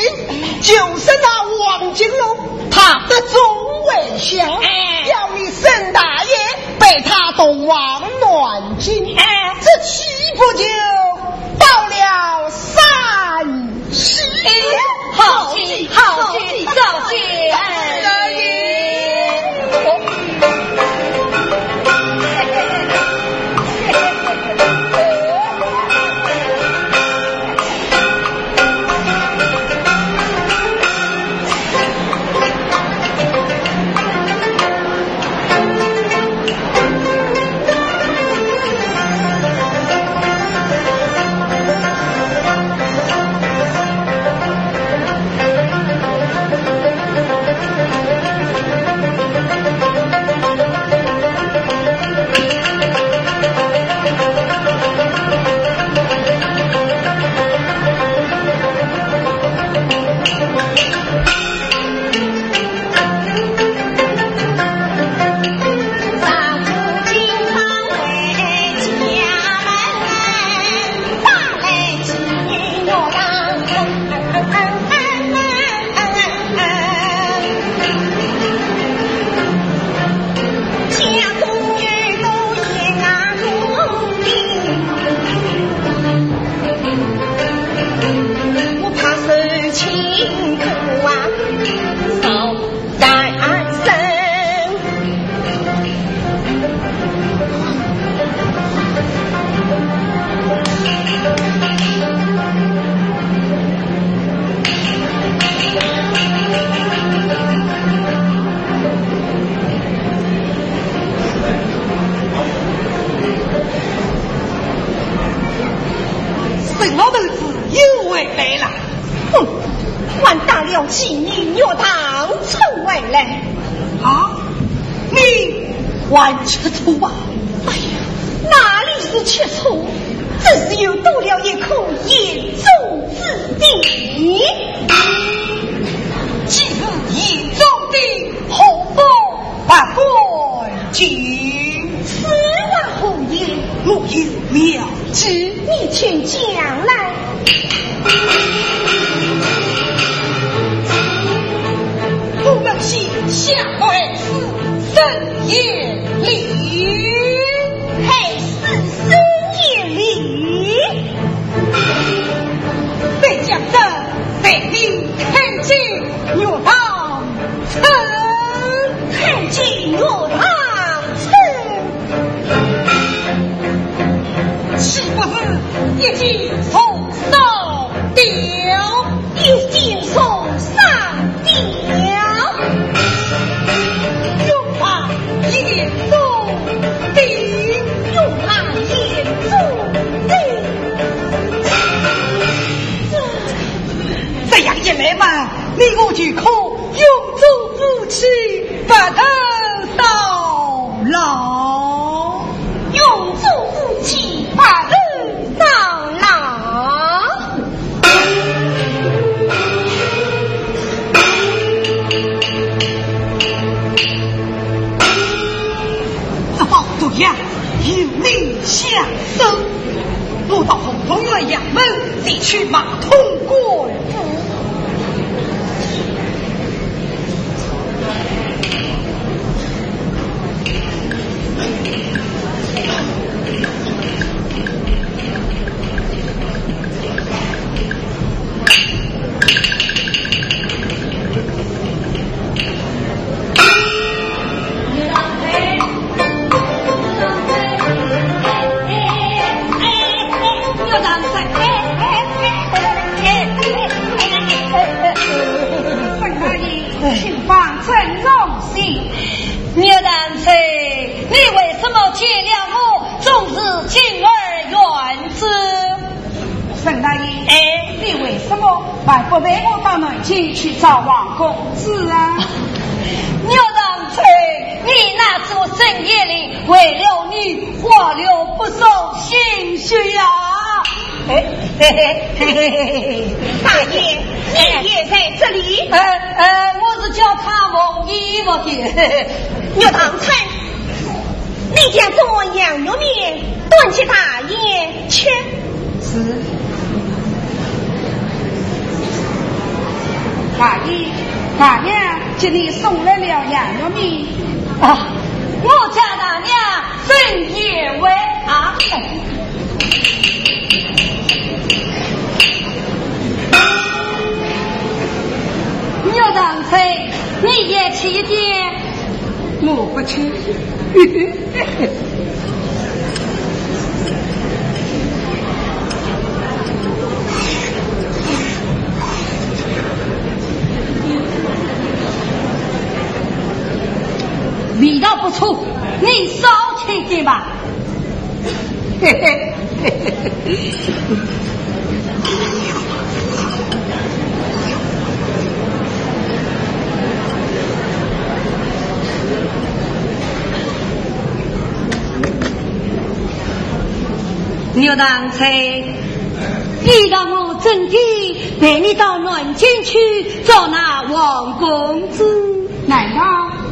就是那王金龙，他得往南京，哎，这岂不就到了山西？哎，好极，好极，好极，哎。沈老头子又回来了。哼，还打了几年肉汤出回来。啊，你还吃醋啊？哎呀，哪里是吃醋，只是又多了一颗眼中之钉。既是眼中钉，何不 白骨精。此话何言？我有妙计。你请讲来。我们先下跪，施神言礼。嘿，施神言礼。 被将军，被你看见肉汤村。看见肉汤村。岂不是一箭射上吊？一箭射上吊。肉汤一箭中钉。肉汤一箭中钉。 这样一来嘛，你我就可永做夫妻，白头到老。永做夫妻，白头到老。这宝剑呀，有你相送。 我到河东县衙门，提去马通官府。沈大爷，请放尊重些。岳丹翠，你为什么见了我总是敬而远之？ 沈大爷，哎，你为什么还不陪我到南京去找王公子啊？岳丹翠，你那次深夜里为了你花了不少心血呀。哎，嘿嘿嘿嘿嘿。大爷，你也在这里？呃，呃，我是叫他蒙衣服的。岳丹翠， 你将这碗羊肉面端去大爷吃。是。大爷，大爷，给你送来了羊肉面。啊，我家大娘真贤惠啊！岳长春，你也去一点。我不去。 味道不错，你少吃点吧。 岳长春，你让我真的陪你到南京去找那王公子？难道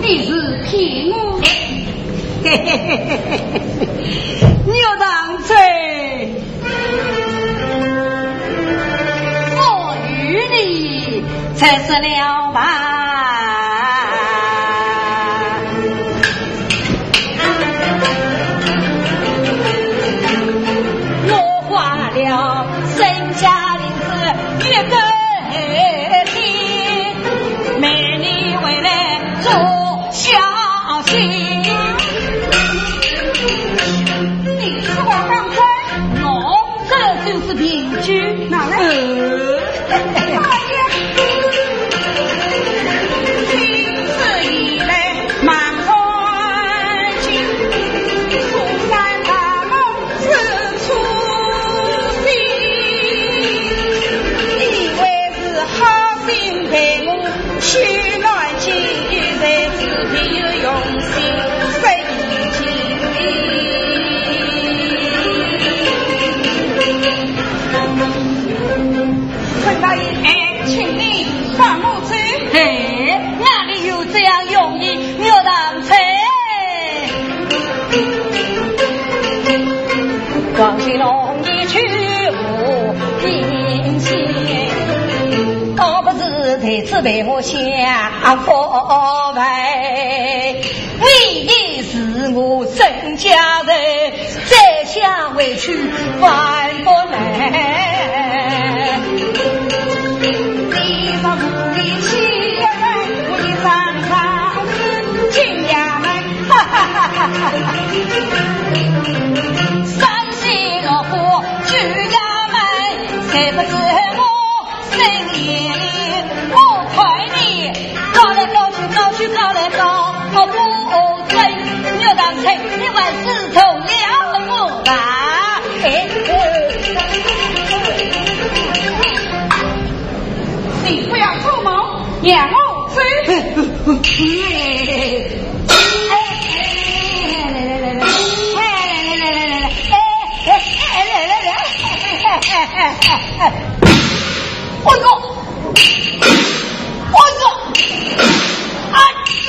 你是骗我？岳长春，我与你才说了吧。 我花了身家银子一个天，没你回来做孝心。你说我当真？我这就是凭据。拿来。呃。哎呀，今日以来 满山尽，出山大梦是初心。以为是好心待我，去南京，才知别有用心，失意情。陈大爷，哎，请你放我走。哎，哪里有这样容易？ 岳长春，王金龙一去无音信，倒不如在此陪我享福呗。你也是我身家人， 再想回去还不来。你说无力去呀，我的上上紧呀，哈哈哈哈哈。山西老虎举衙门，谁不知我 生意里，我看你搞来搞去，搞去搞来搞，搞不成。岳长春，你还是投了我吧。哎，你不要做梦，让我走。哎，哎，哎，来，来，来，来，来，来，来，来，来，来，来，来，来，哎，哎，哎，来，来，来，哎，哎，哎，哎，哎。 哎呦！哎呦！哎呦！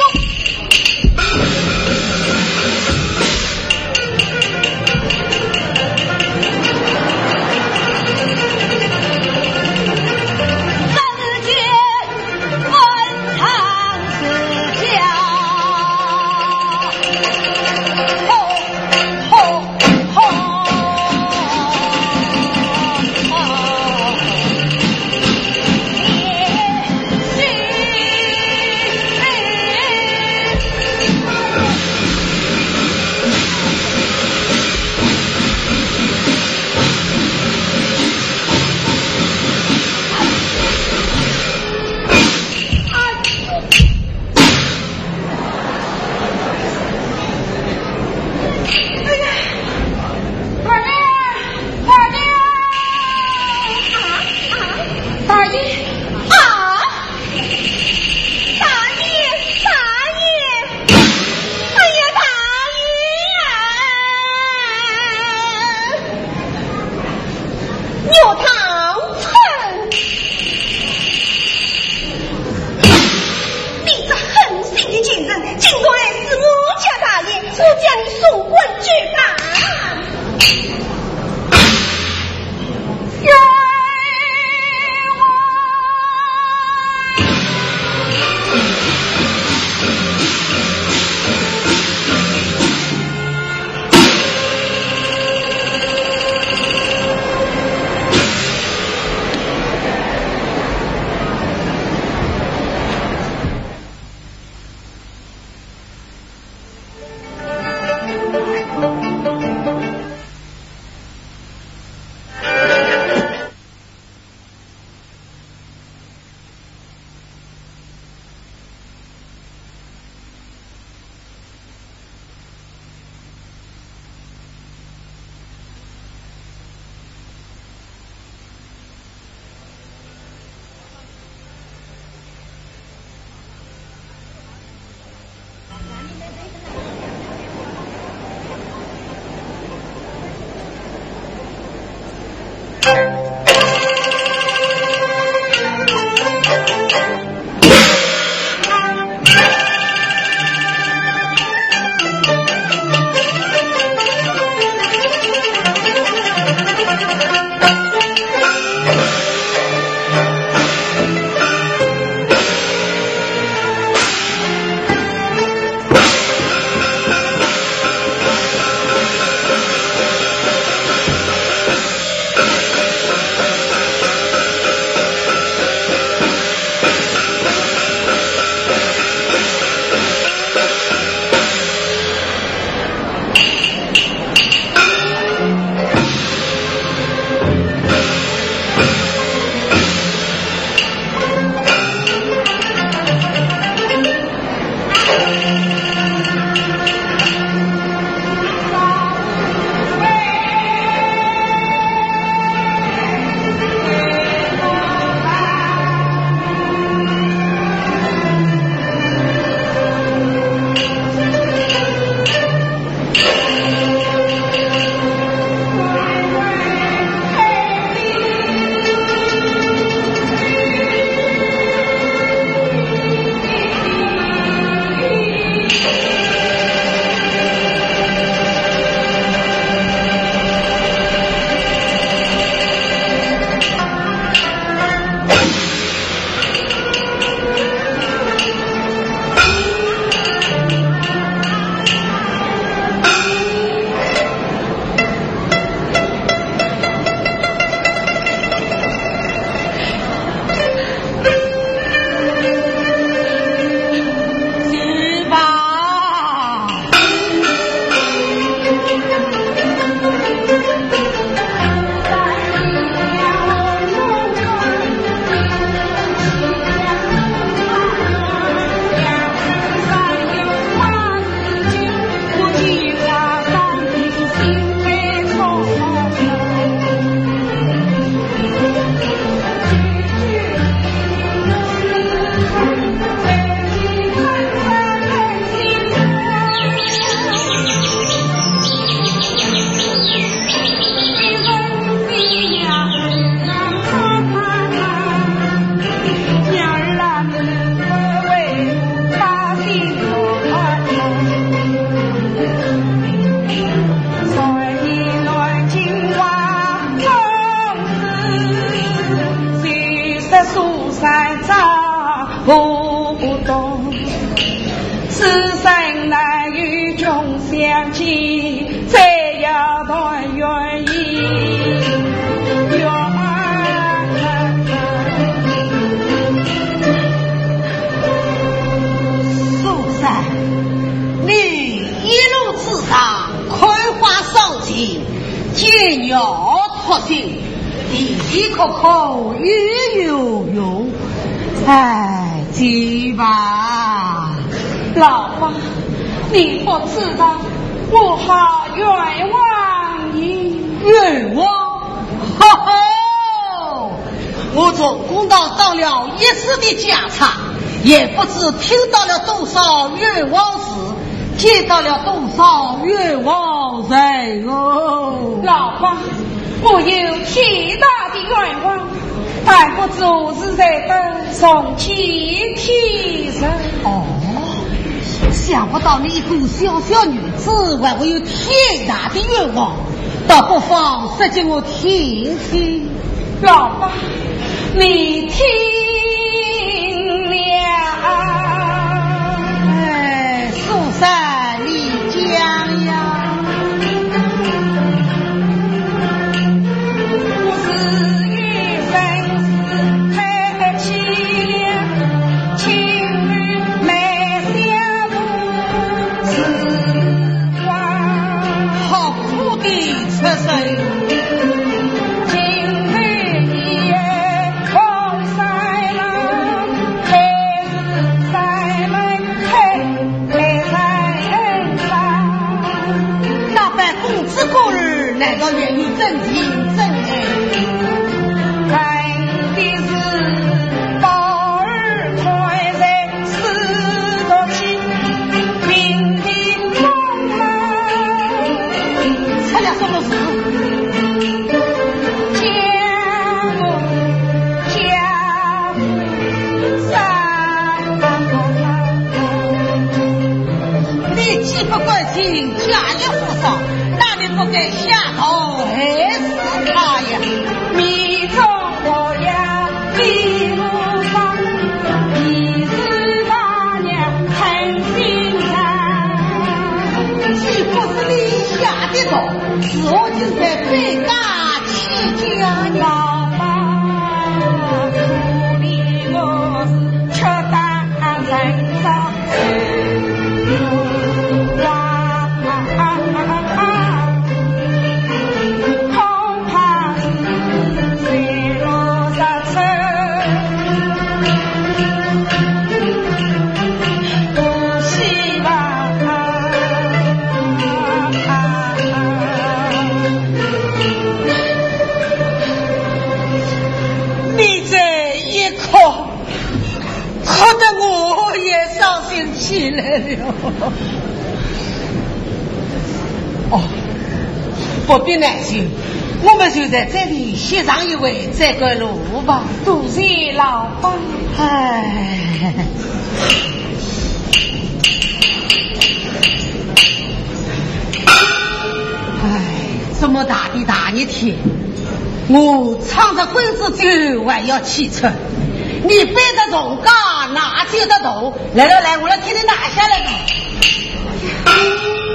你一路之上，开花散尽，解药脱身，的的确确有有用。哎，去吧。老伯，你不知道，我好冤枉你。冤枉？哈哈！我从公堂当了一世的家差，也不知听到了多少冤枉事，见到了多少冤枉人哦。老伯，我有天大的冤枉，但不知何时才得重见天日。哦，想不到你一个小小女子，还会有天大的冤枉，倒不妨说给我听听。老伯，你听了。哎，苏三，你讲呀。好苦的出身。那般公子哥儿，难道愿意真情真爱？出了什么事？ 你既不关心家业和商，那你不该下毒害死他呀？既不是你下的毒，如何就在百家 你这一哭，哭得我也伤心起来了。哦，不必难受，我们就在这里歇上一会，再赶路吧。多谢老伯。哎。 哎，这么大的大热天，我撑着棍子就还要起床，你背着重担，拿着的头，来来来，我来替你拿下来吧。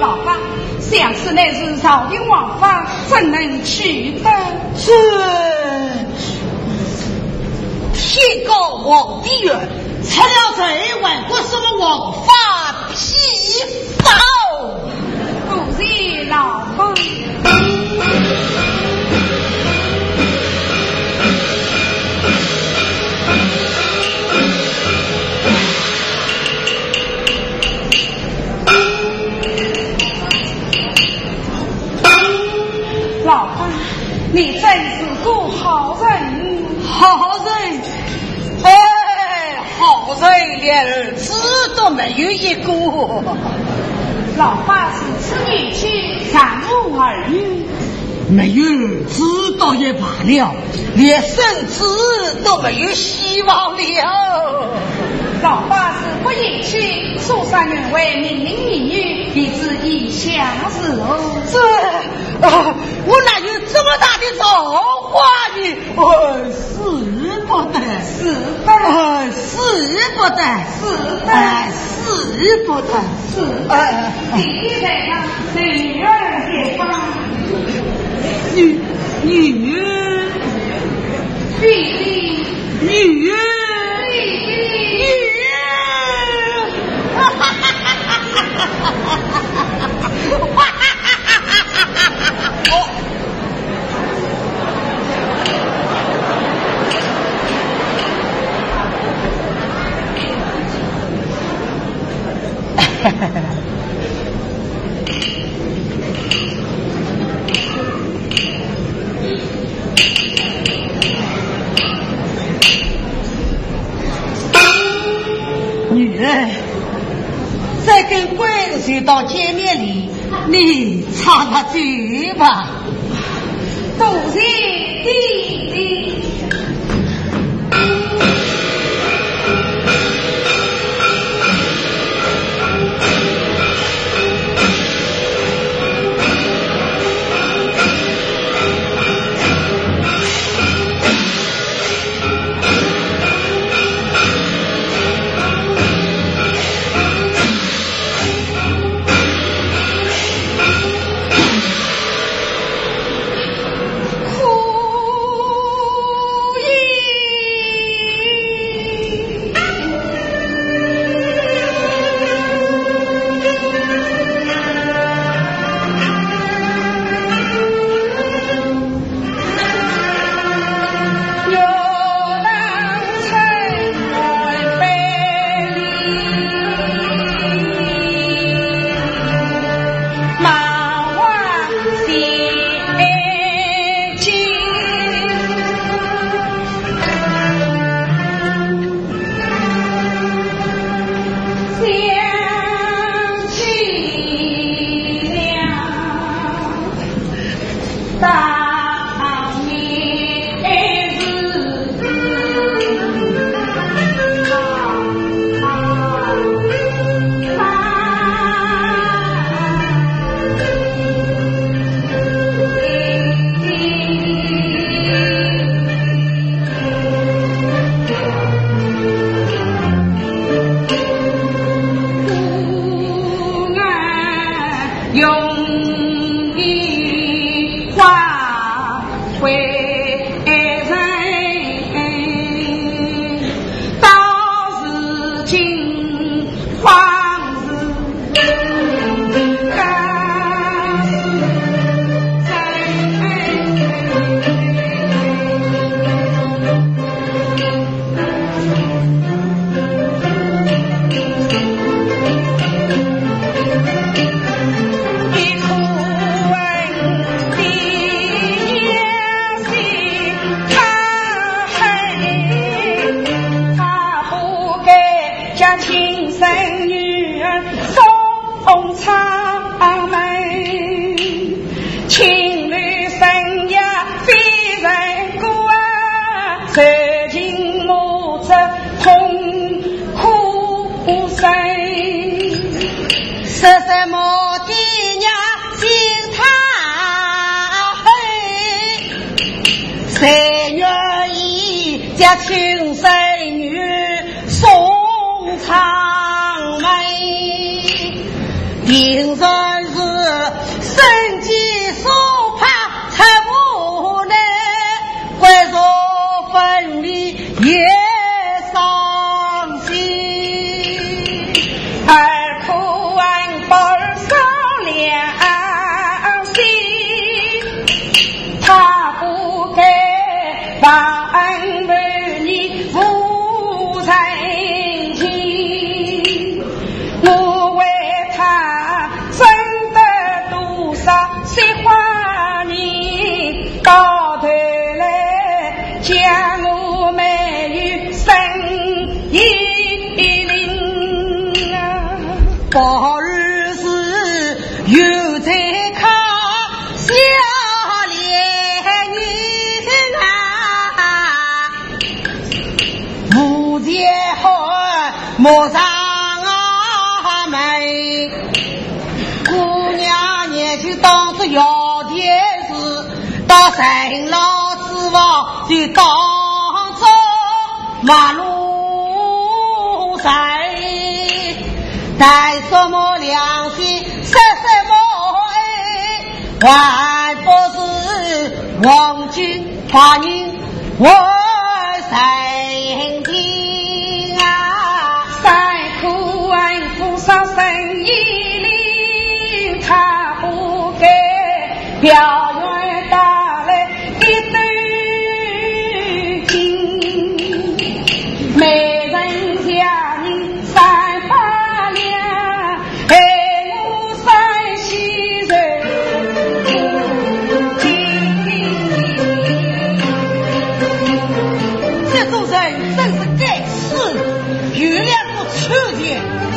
老伯，想是乃是朝廷王法，怎能去得？是，天高皇帝远，出了城还管什么王法？ 批报。多谢老伯。老伯，你真是个好人。好人？哎， 好人连儿子都没有一个。老伯如此年纪，尚无儿女。没有儿子倒也罢了，连孙子都没有希望了。老伯如不嫌弃，苏三愿为命令儿女，不知意下如何？这，啊，我哪有这么大的造化呢？哎， 使不得。使得。哎，使不得。使得。哎，使不得。使得。哎，哎，哎。弟弟在上，女儿在上。女，女儿。弟弟。女儿。弟弟。女儿。女儿，这根桂枝就到见面礼，你插插嘴吧。多谢爹爹。说什么爹娘心太黑，谁愿意将亲生女送长门？定然是生计所迫，出无奈， 归宿分离也伤心，儿可恨不儿伤良心，他不该忘恩负义无人情。我为他 争得多少雪花银，到头来将我没有身依零啊！不如是有罪可赦的人啊！ 无钱好，莫上门。姑娘年纪当中要点事，到城楼之外就当做陌路人。谈什么良心，说什么爱，还不是黄金 白银为人定啊！三苦恩苦伤身依零，他不该表演带来一斗金。美人佳人三百两，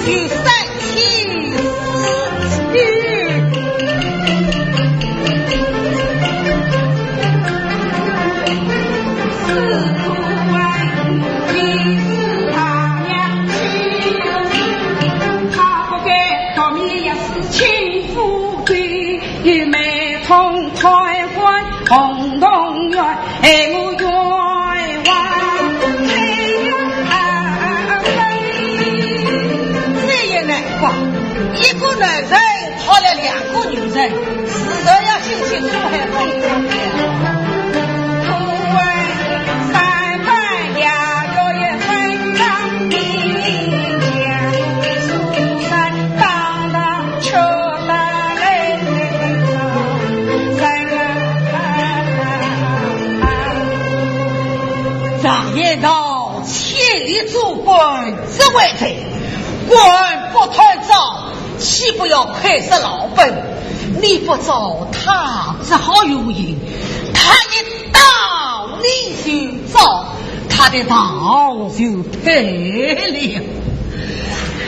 有三千四千。这也难怪，一个男人讨了两个女人，自然要心情都很不一样。常言道，千里做官只为财，官不贪赃，岂不要亏煞老本？你不招，他只好有应，他一到你就招，他的道就退了。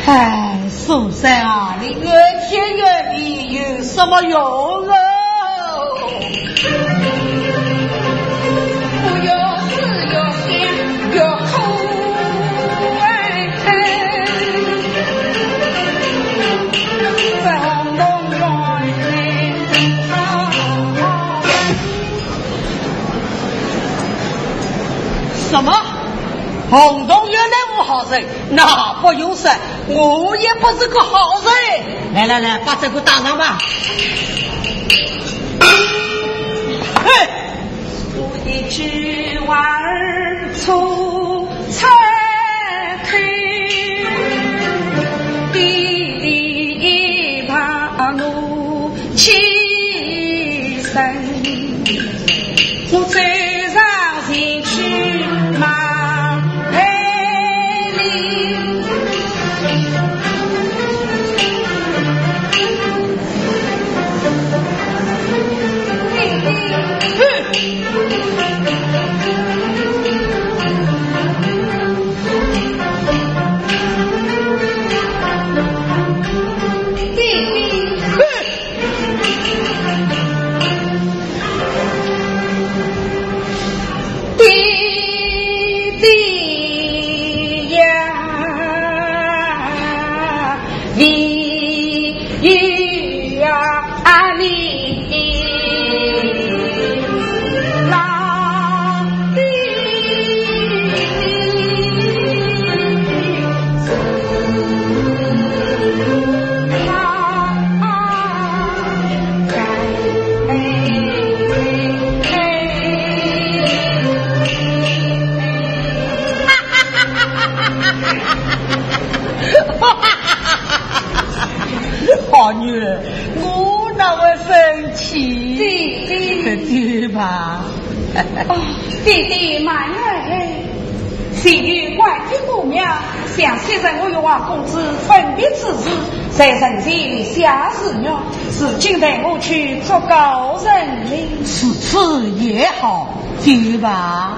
哎，苏三啊，你怨天怨地有什么用啊？ 什么？洪洞县的无好人？那不用说，我也不是个好人。来来来，把这个打上吧。嘿！ 好女儿，我哪会生气？姐姐。对吧？哦，姐姐慢来。 前有关帝母庙，想昔日我与王公子分别之时，在人前立下誓约，如今待我去祝告人民。如此也好，去吧。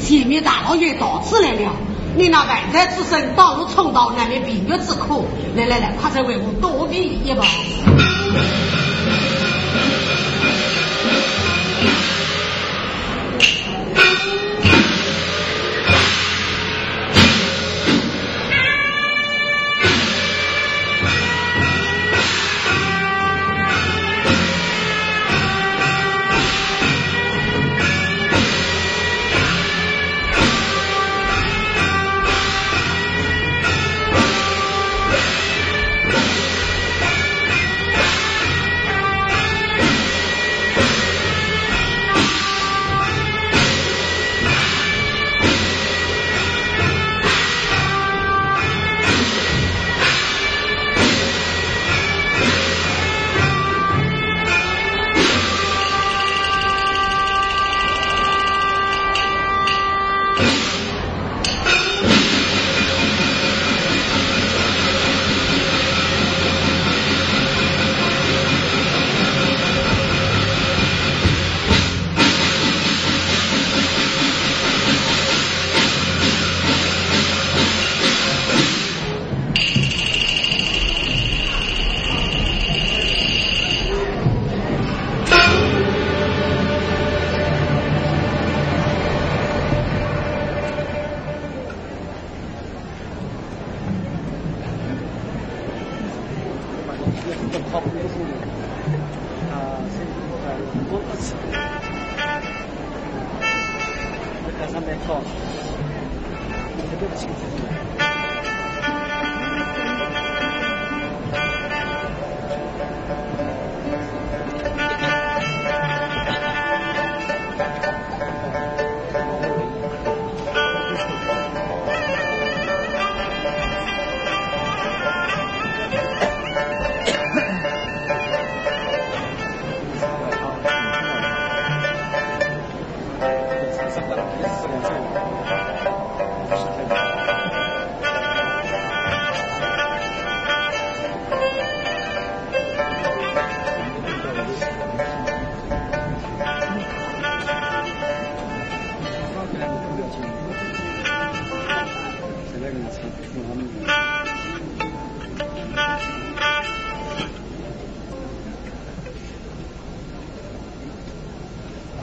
前面大老爷到此来了，你那万载之身，倒落冲到，难免病愈之苦。来来来，快快为我多备一杯。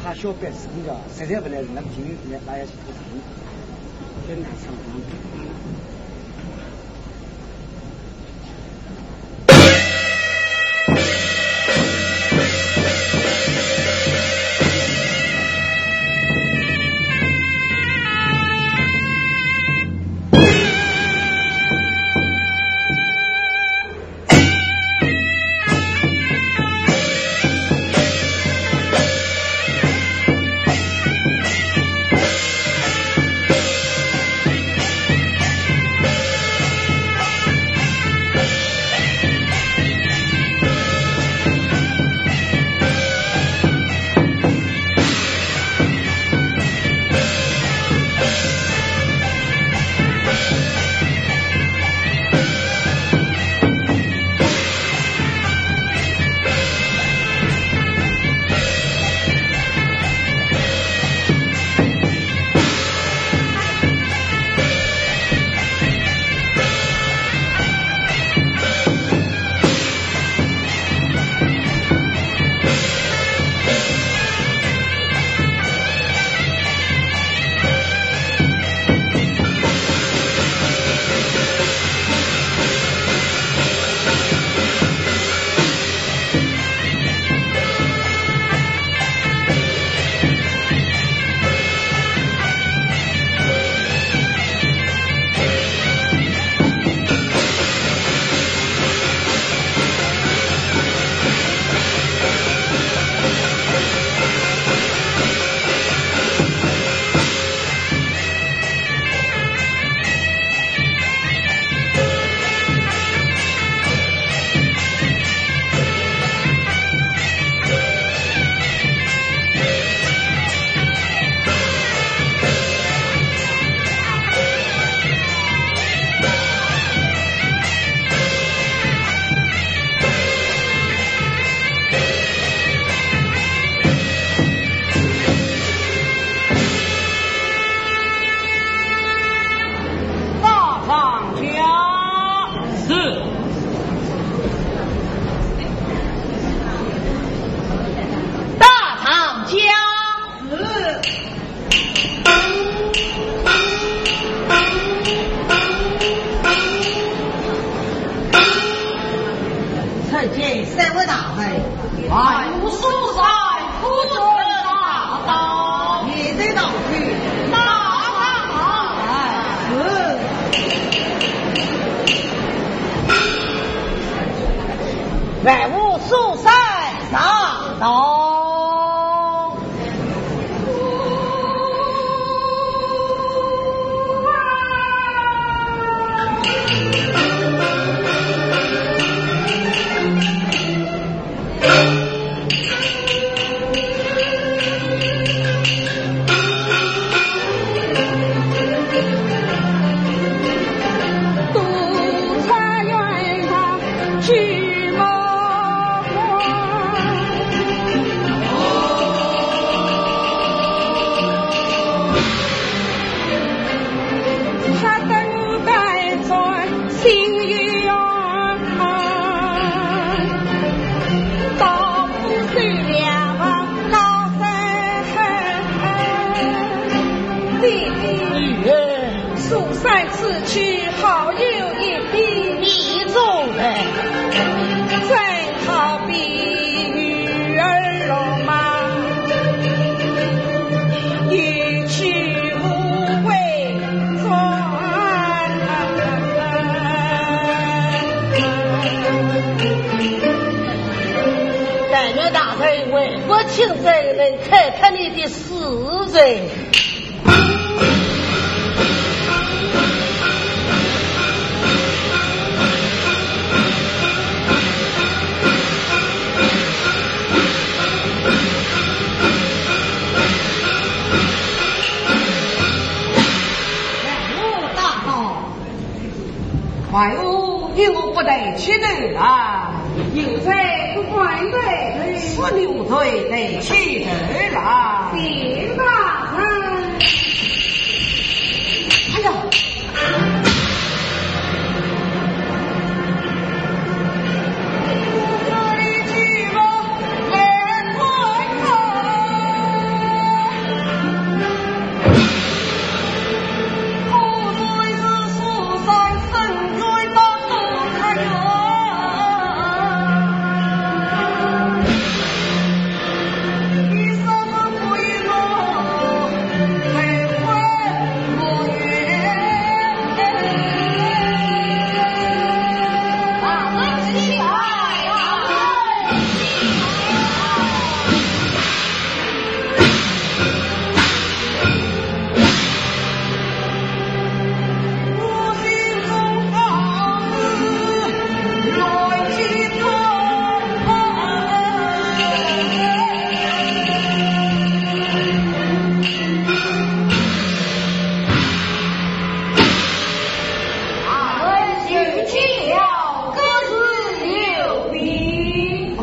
还小辈子，人家实在不来，那么今天来也是不行，真难上当。万户苏三上堂。 苏三此去好有一比。你做的。真好比女儿落马，一去不回转。 但愿大人为国请罪，能开脱你的死罪。 万户，你我不得起头来。有罪不敢抬头。是奴才抬起头来。禀大人。哎呀！ 大人有请了，各自留步。哦，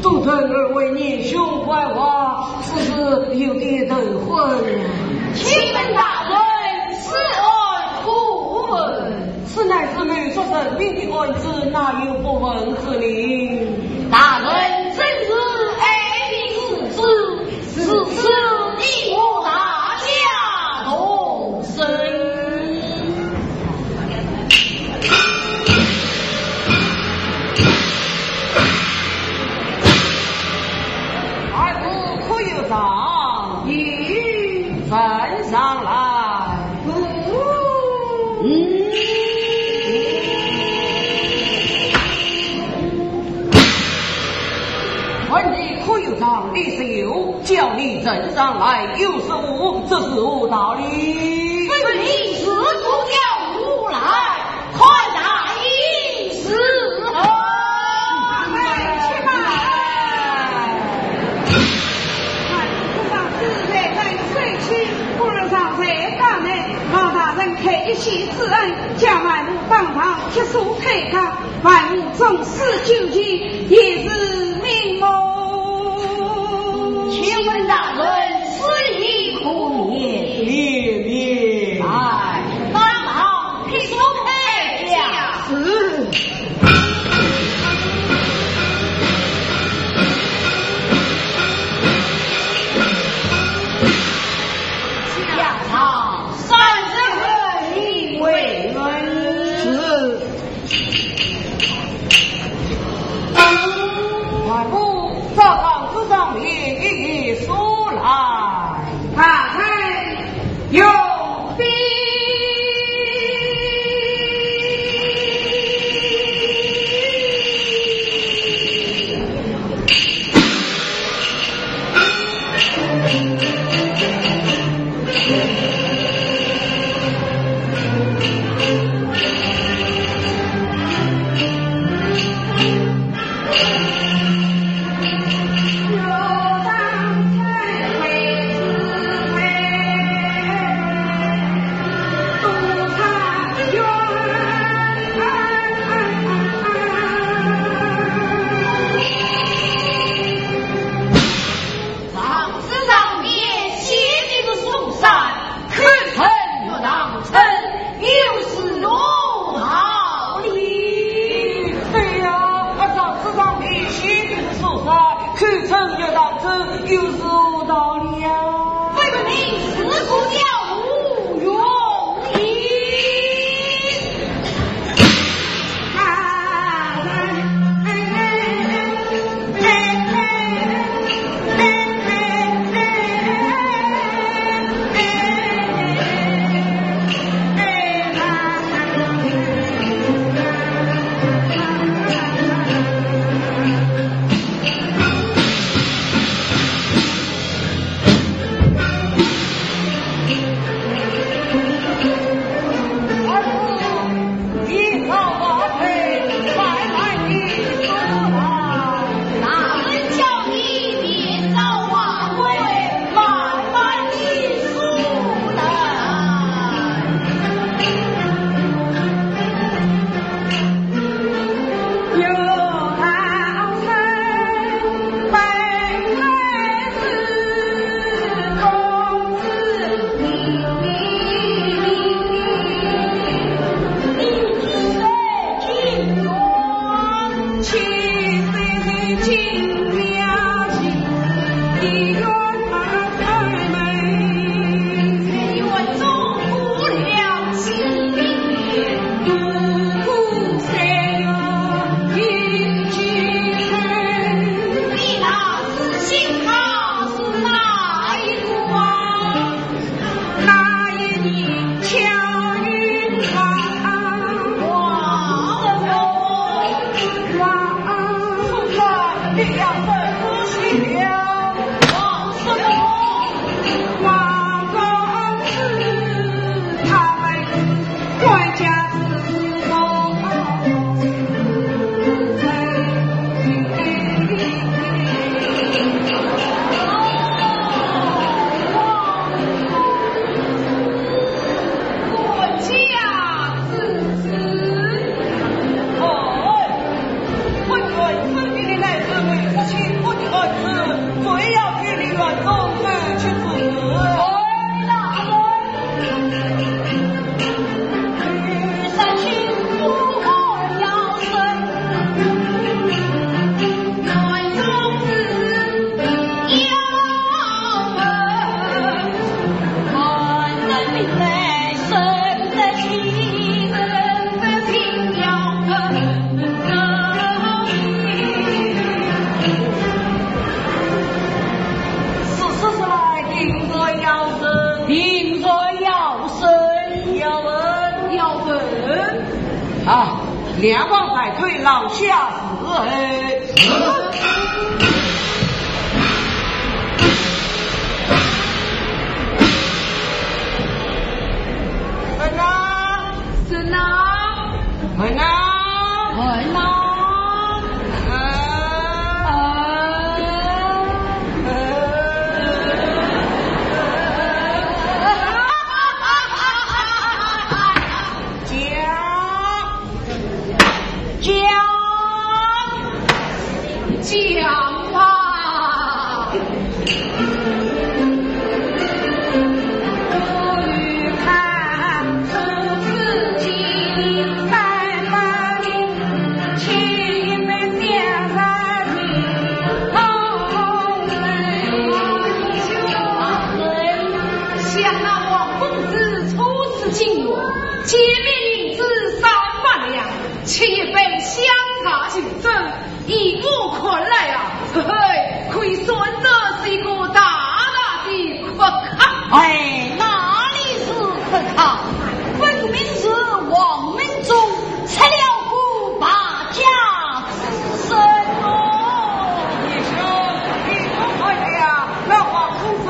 都怪二位年兄怪话，只是有点头昏。请问大人，此案可问？此乃是谋杀人命的案子，哪有不问可问？大人真是爱民如子， 如此你我大家同生。二位可有状？有。呈上来。嗯。 问你可有状？你是有，叫你呈上来，有是无，这是何道理？问你是不叫我来，看来是何？哎，且慢。哎，我等自在在水去，不如上船到内，望大人开一线之恩，叫万户当堂结束开讲。 万户纵使九级，也是命哦。请问大人，此意可免？免，免。来，当堂批出开讲。是。下场三十合理为论。是。 万户，照状之上面一一说来。大人有禀。那一年巧遇王，王，王，王，你要分不清了。王什么？王公子，他们是官家之子。官家之子。哦，不愿分别的来自为父亲不的儿子，最要给你园中走去之事。哎，大人，女婿亲属要生，园中之 是，是，是，定然要生，定然要生，要问，要问。啊，两旁排队，老下 门啊！门啊！门啊！门啊！啊！啊！ 讲，讲，讲吧。想那王公子初次进园， 见面银子三百两，吃一杯香茶就走。依我看来啊，嘿嘿，可以算得是一个大大的阔客。哎，哪里是阔客？分明是王门中出了个败家子孙哦。你说，依我看来啊，那王公子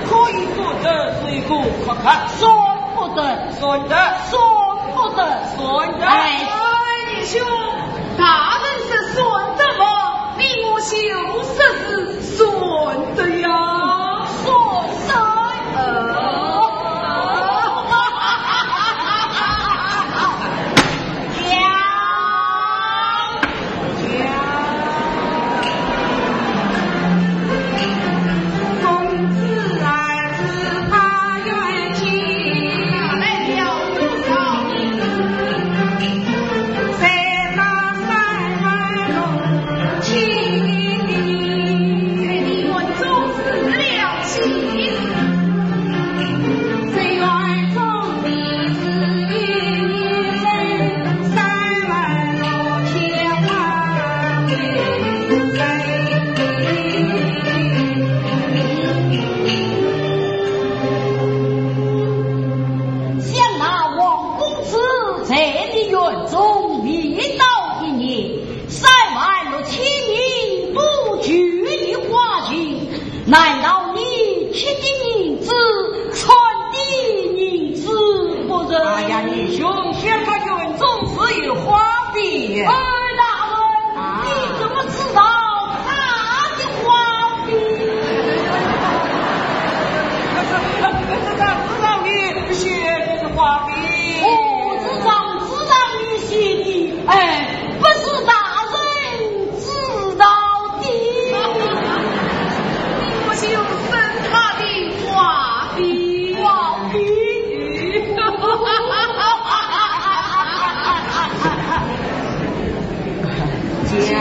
可以算得是一个阔客。算不得。 算得。算不得。算得。哎。哎，兄，大人说算得嘛，你我就说是算得呀。算得。呃。讲。 想那王公子在你园中未到一年，三万六千人都求你花情， 难道你吃的银子，穿的银子不成？哎呀，你兄，想他园中自有花费。哎，大人，啊。你怎么知道他的花费？不知道，不知道你写的花费。哦，知道，知道你写的，哎，不是大人 知道的。我就生他的花臂。花臂。讲。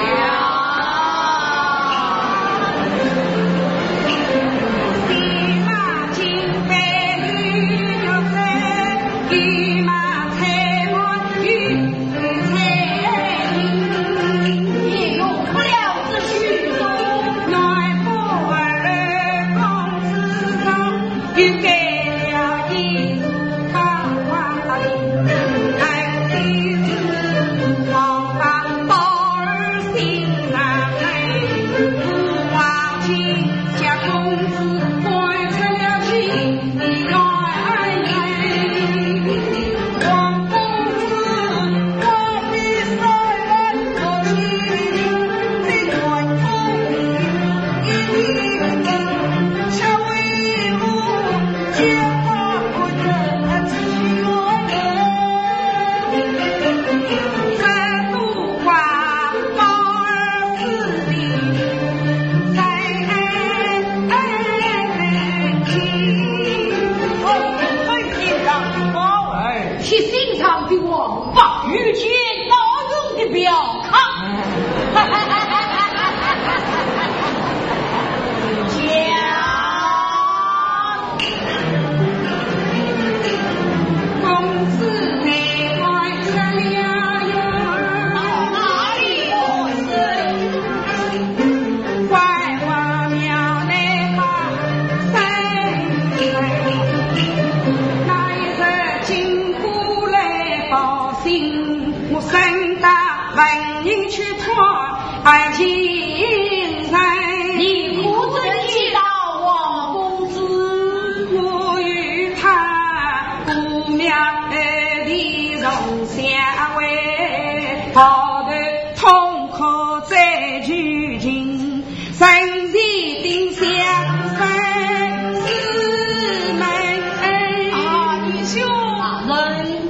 七星上的王八，御剑刀中的镖客。你可曾见到王公子？啊，弟兄，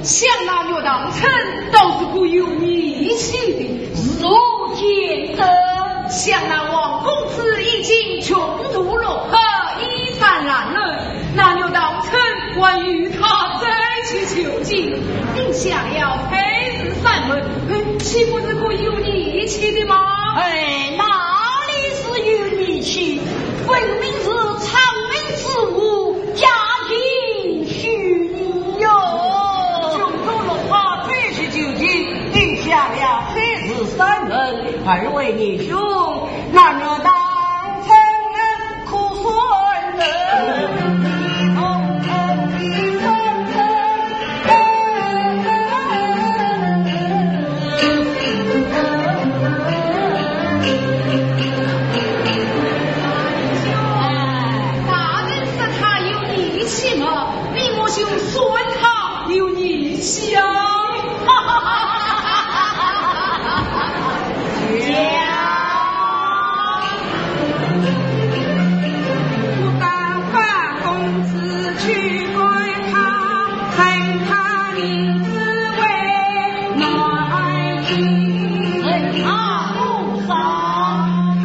想那岳道琛倒是个有义气的，如何见得？想那王公子已经穷途末路，衣衫褴褛，那岳道琛还与他再去求情，定下了非礼三分，岂不是个有义气的吗？哎，哪里是有义气？分明是诰命之物，假情虚意哟。穷途末路再去求情，定下了非礼三分，二位义兄，那岳道琛可算得一同大人说他有义气嘛，你莫就算他有义气啊。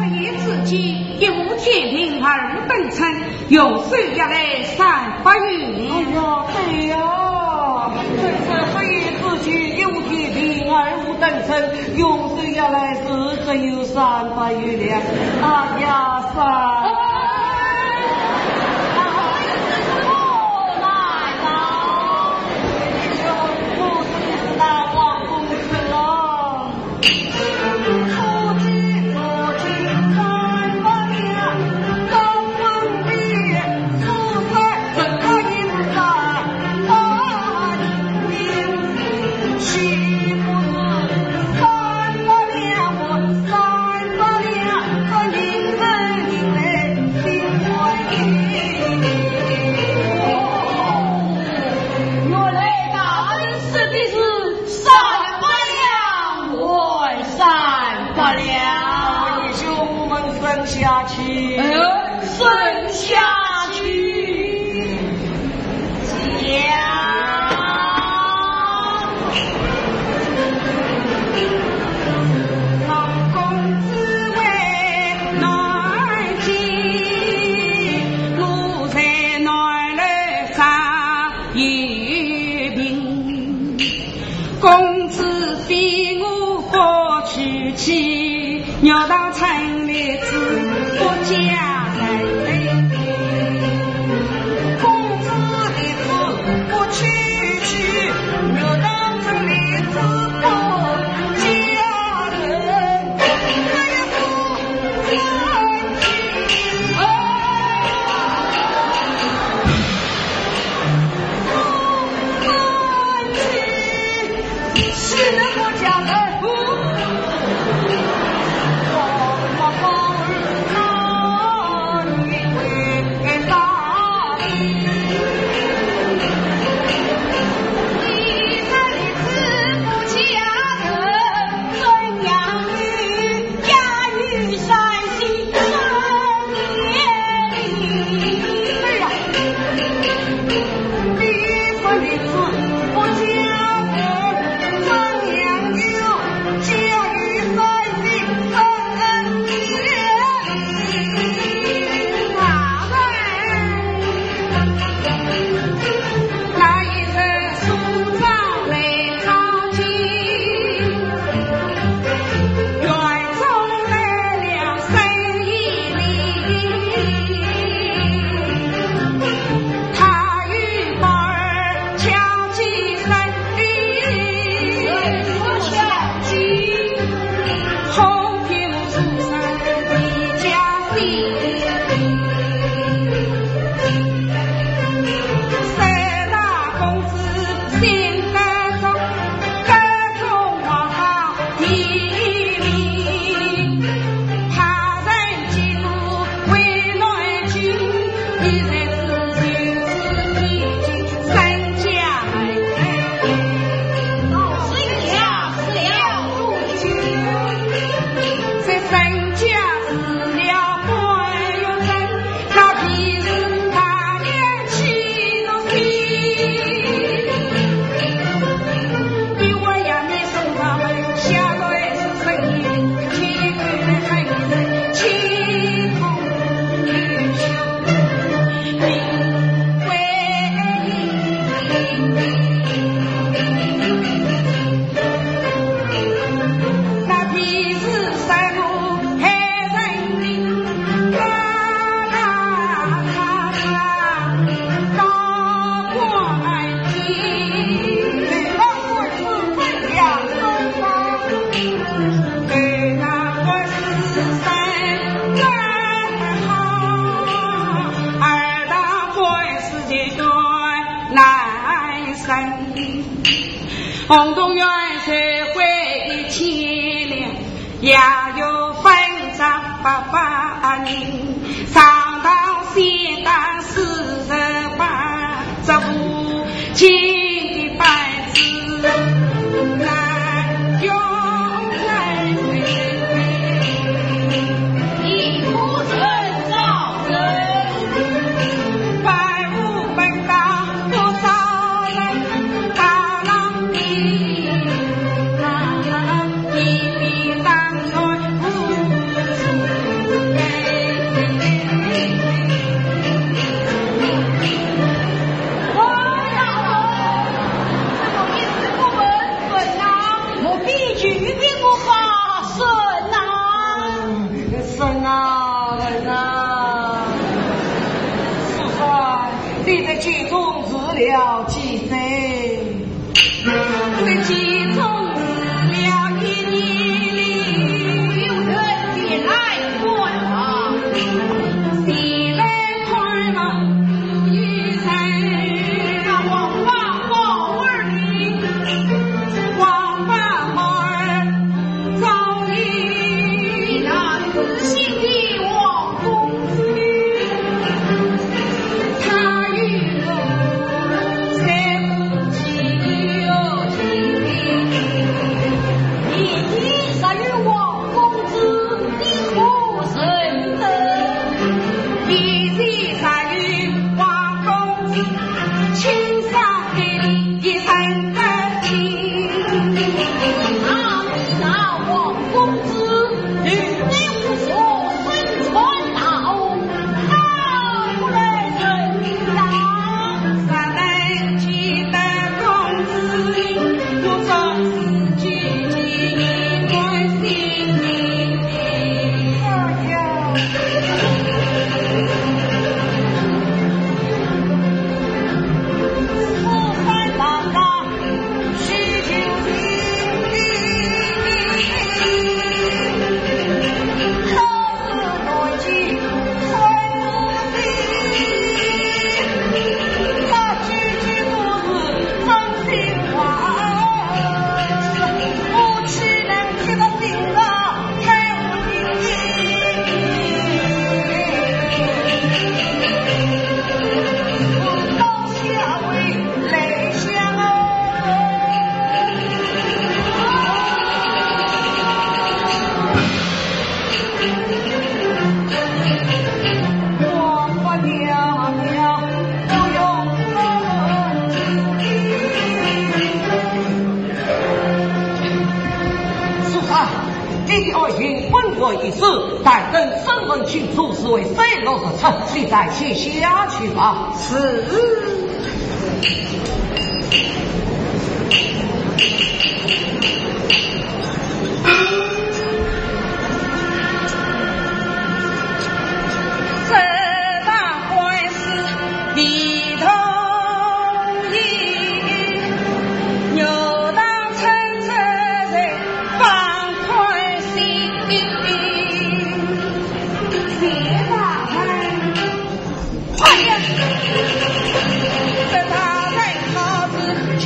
一夜之间，一户天平二五等称，用手押来三百元。哎呀，对呀，这是一夜之间，一户天平二五等称，用手押来是只有三百元了。哎呀，三…… 原来大人说的是三百两换三百两。义兄，我们认下去。哎，认下去。 公子非我不娶妻，岳道琛立志不嫁人。公子立志不娶妻，岳道琛立志不嫁人。哎呀，公子，哎，公子。红洞院谁会一千两，也有分账八百银，上到西当四十八，这无尽的板子难用来回。你不准造人。百无本当 多少人到了你，你比当初不如。哎呀，这种意思不稳准呐，我必须与你不发生呐。 人啊，人啊，世上你在其中住了几载？在其中住了一年哩。有人前来看望。前来看望有一人。那王八宝二呢？王八宝二 早已那知心的王公子，他与我虽不亲又亲，你的这与王公子你可认得？你的这与王公子，亲上的你 一声得知，啊，你那王公子，与你无所生存道，到不来人道。若能见得公子，我终是举起一段心情。哎呀！ 世上，你的爱情本可以死，待等审问清楚，是为水落石出，你再且下去吧。是。 哎呀，这大人告辞，请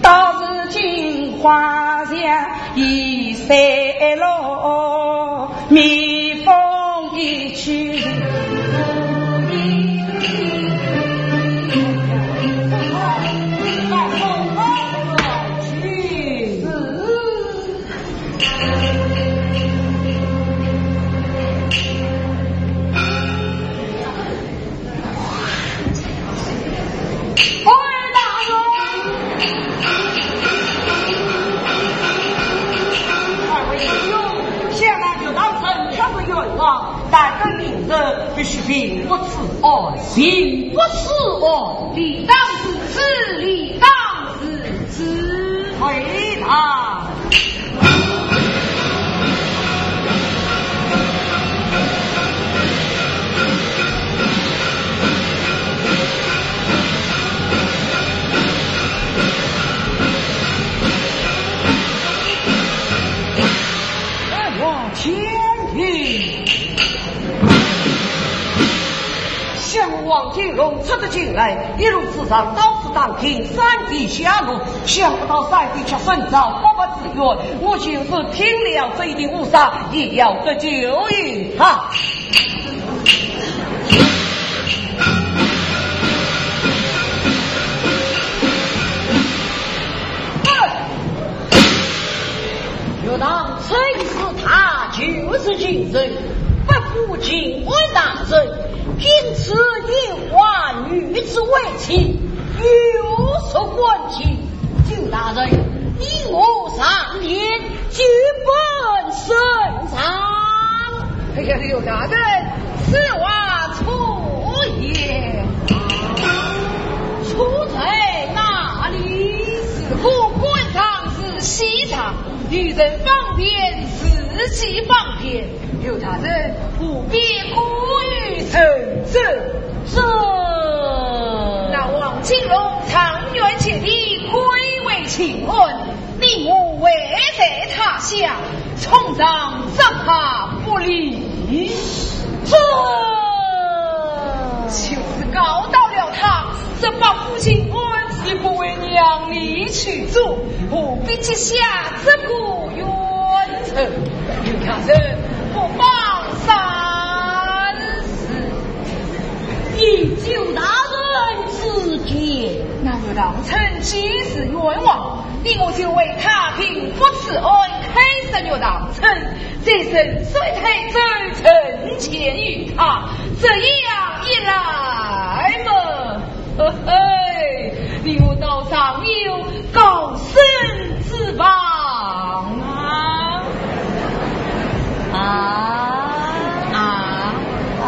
到如今花香已散落，蜜蜂已去。二位弟兄，想来刘大人他的冤枉，但愿明日必须平复此案。平复此案，理当如此，理当如此。回答。 想王金龙出得京来，一路之上到处打听山弟下落，想不到山弟却身遭不白之冤。我就是听了这一点误伤，也要得救于他。 刘唐春是他，就是京城，不顾靖安大人，因此有花女子为妻，有辱官情。靖大人，依我常言，就本伸张。哎呀，刘大人，此话错也。错在哪里？自古官场如戏场， 女人方便，自己方便，刘大人何必过于求证？这……那王金龙长远千里，贵为清官，你我位在他乡，冲撞只怕不利。这……就是告到了他，这八府清官也不会让你去做，何必结下 这个冤仇，刘大人不妨三思。依救大人之见。那岳塘春既是冤枉，你我就为他平复此案，开释岳塘春，再伸水推舟成全于他，这样一来嘛， 嘿嘿，你我倒尚有高升之望啊！啊，啊，啊！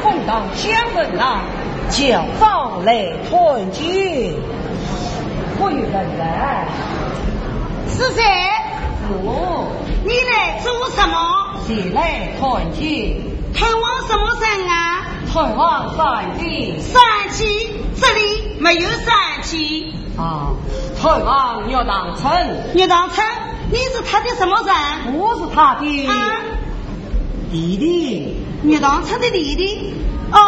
公道相问啊，叫招来 团结，不与人来。是谁？我。你来做什么？前来团结。探望什么人啊？探望山弟。山弟？这里没有山弟。啊，探望岳塘春。岳塘春？你是他的什么人？我是他的。啊？ 弟弟。岳塘春的弟弟？哦，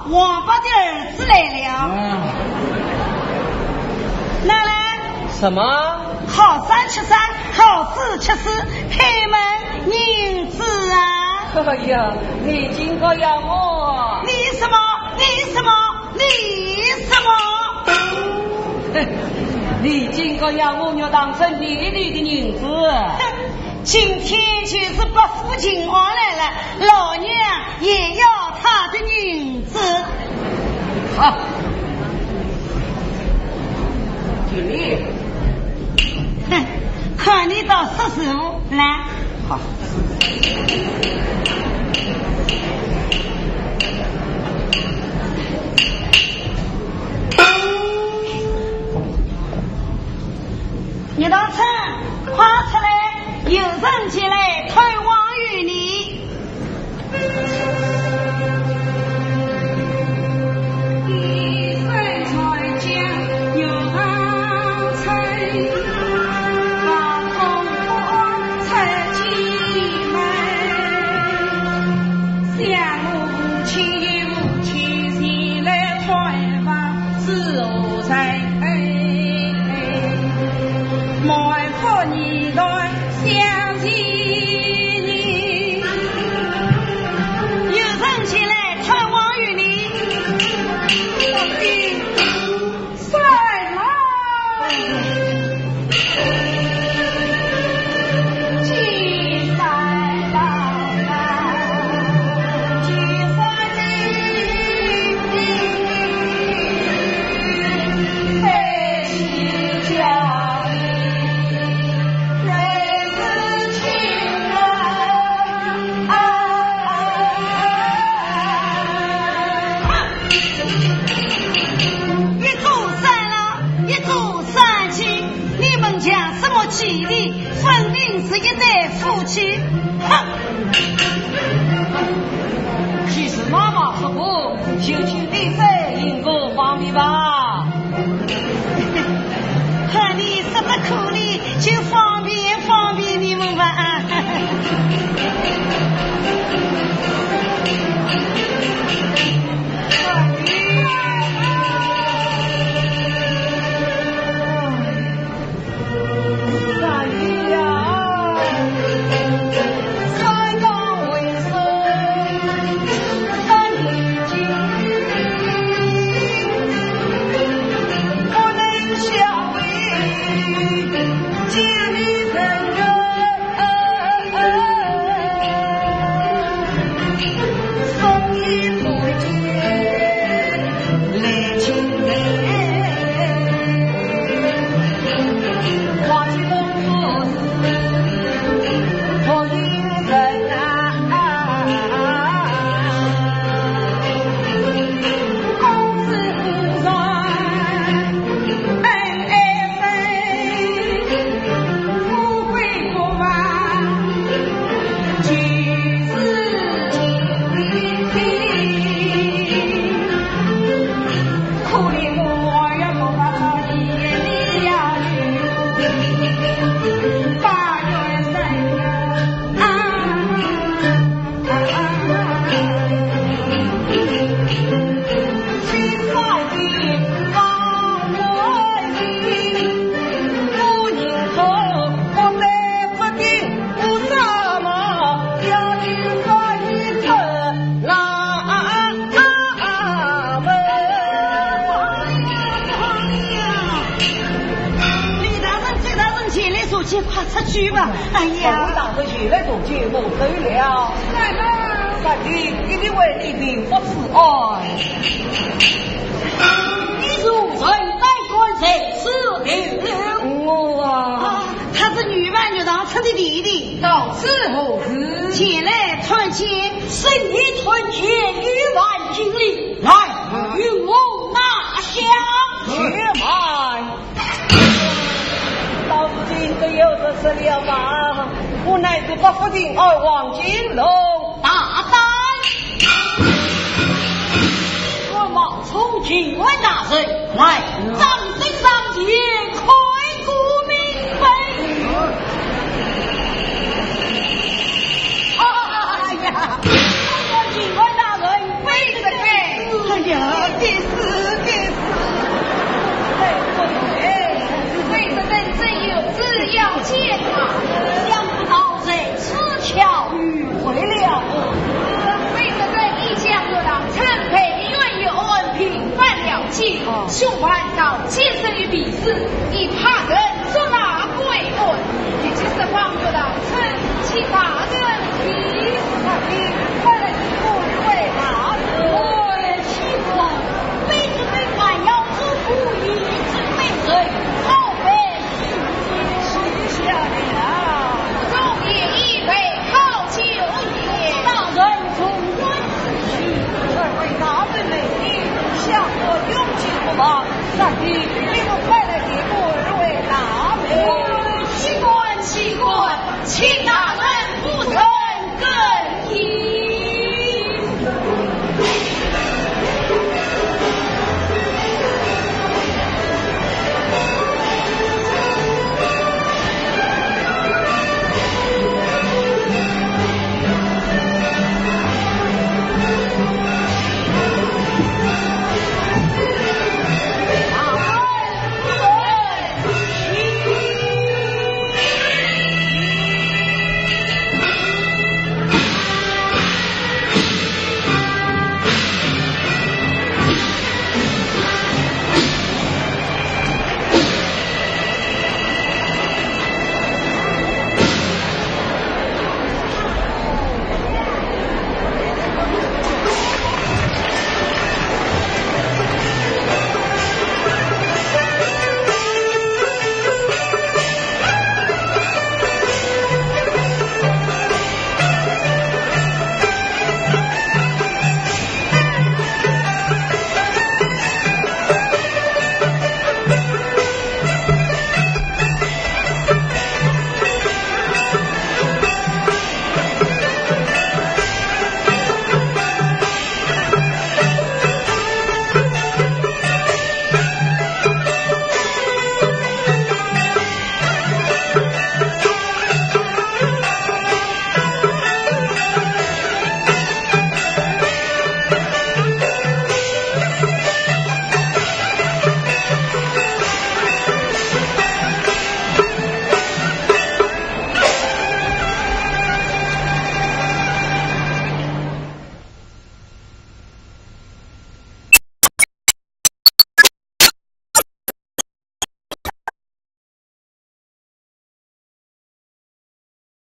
王八的儿子来了。嗯。拿来。什么？好山吃山，好水吃水，开门迎接啊。哎呀，你竟敢要我……你什么？你什么？你什么？你竟敢要我岳塘春弟弟的银子？哼， 今天就是八府清官来了，老娘也要他的银子。好，给你。哼，看你倒识时务，来。好。弟弟分明是一对夫妻。哼！既是妈妈说过，就请你在行宫方便吧。看你说得可以，就方便方便你们吧。啊！李大人、周大人，前来坐席，快出去吧。哎呀，大人前来坐席，我走了。来吧。三弟，一定为你平复此案。你如何在官在此地？我啊，啊，他是女扮女郎，他的弟弟。到此何事？前来参见。谁与参见？女扮经理。来，与我拿下。且慢。 到如今都有这事了吧？我乃是百夫亭二王金龙。大胆！我冒充巡按大人，来，掌声上前，开个明白。哎呀，我巡按大人， 卑职。哎呀，该死，该死！哎，哎，卑职本真有事要见他，想不到这次巧遇回了。卑职本一向热肠参拜，愿与恩平反了结，哦。凶犯到今生于彼时，已派人 捉拿归案，一切实况有道，请大人批示。快来，快来，快来！哎，岂不，卑职本敢要知府一知本人，好被许下了。众爷已备好酒宴，大人从官之去，二位大人美丽，相国用酒不忘。 三弟，你们快来见过二位大人。哦，岂敢，岂敢，请大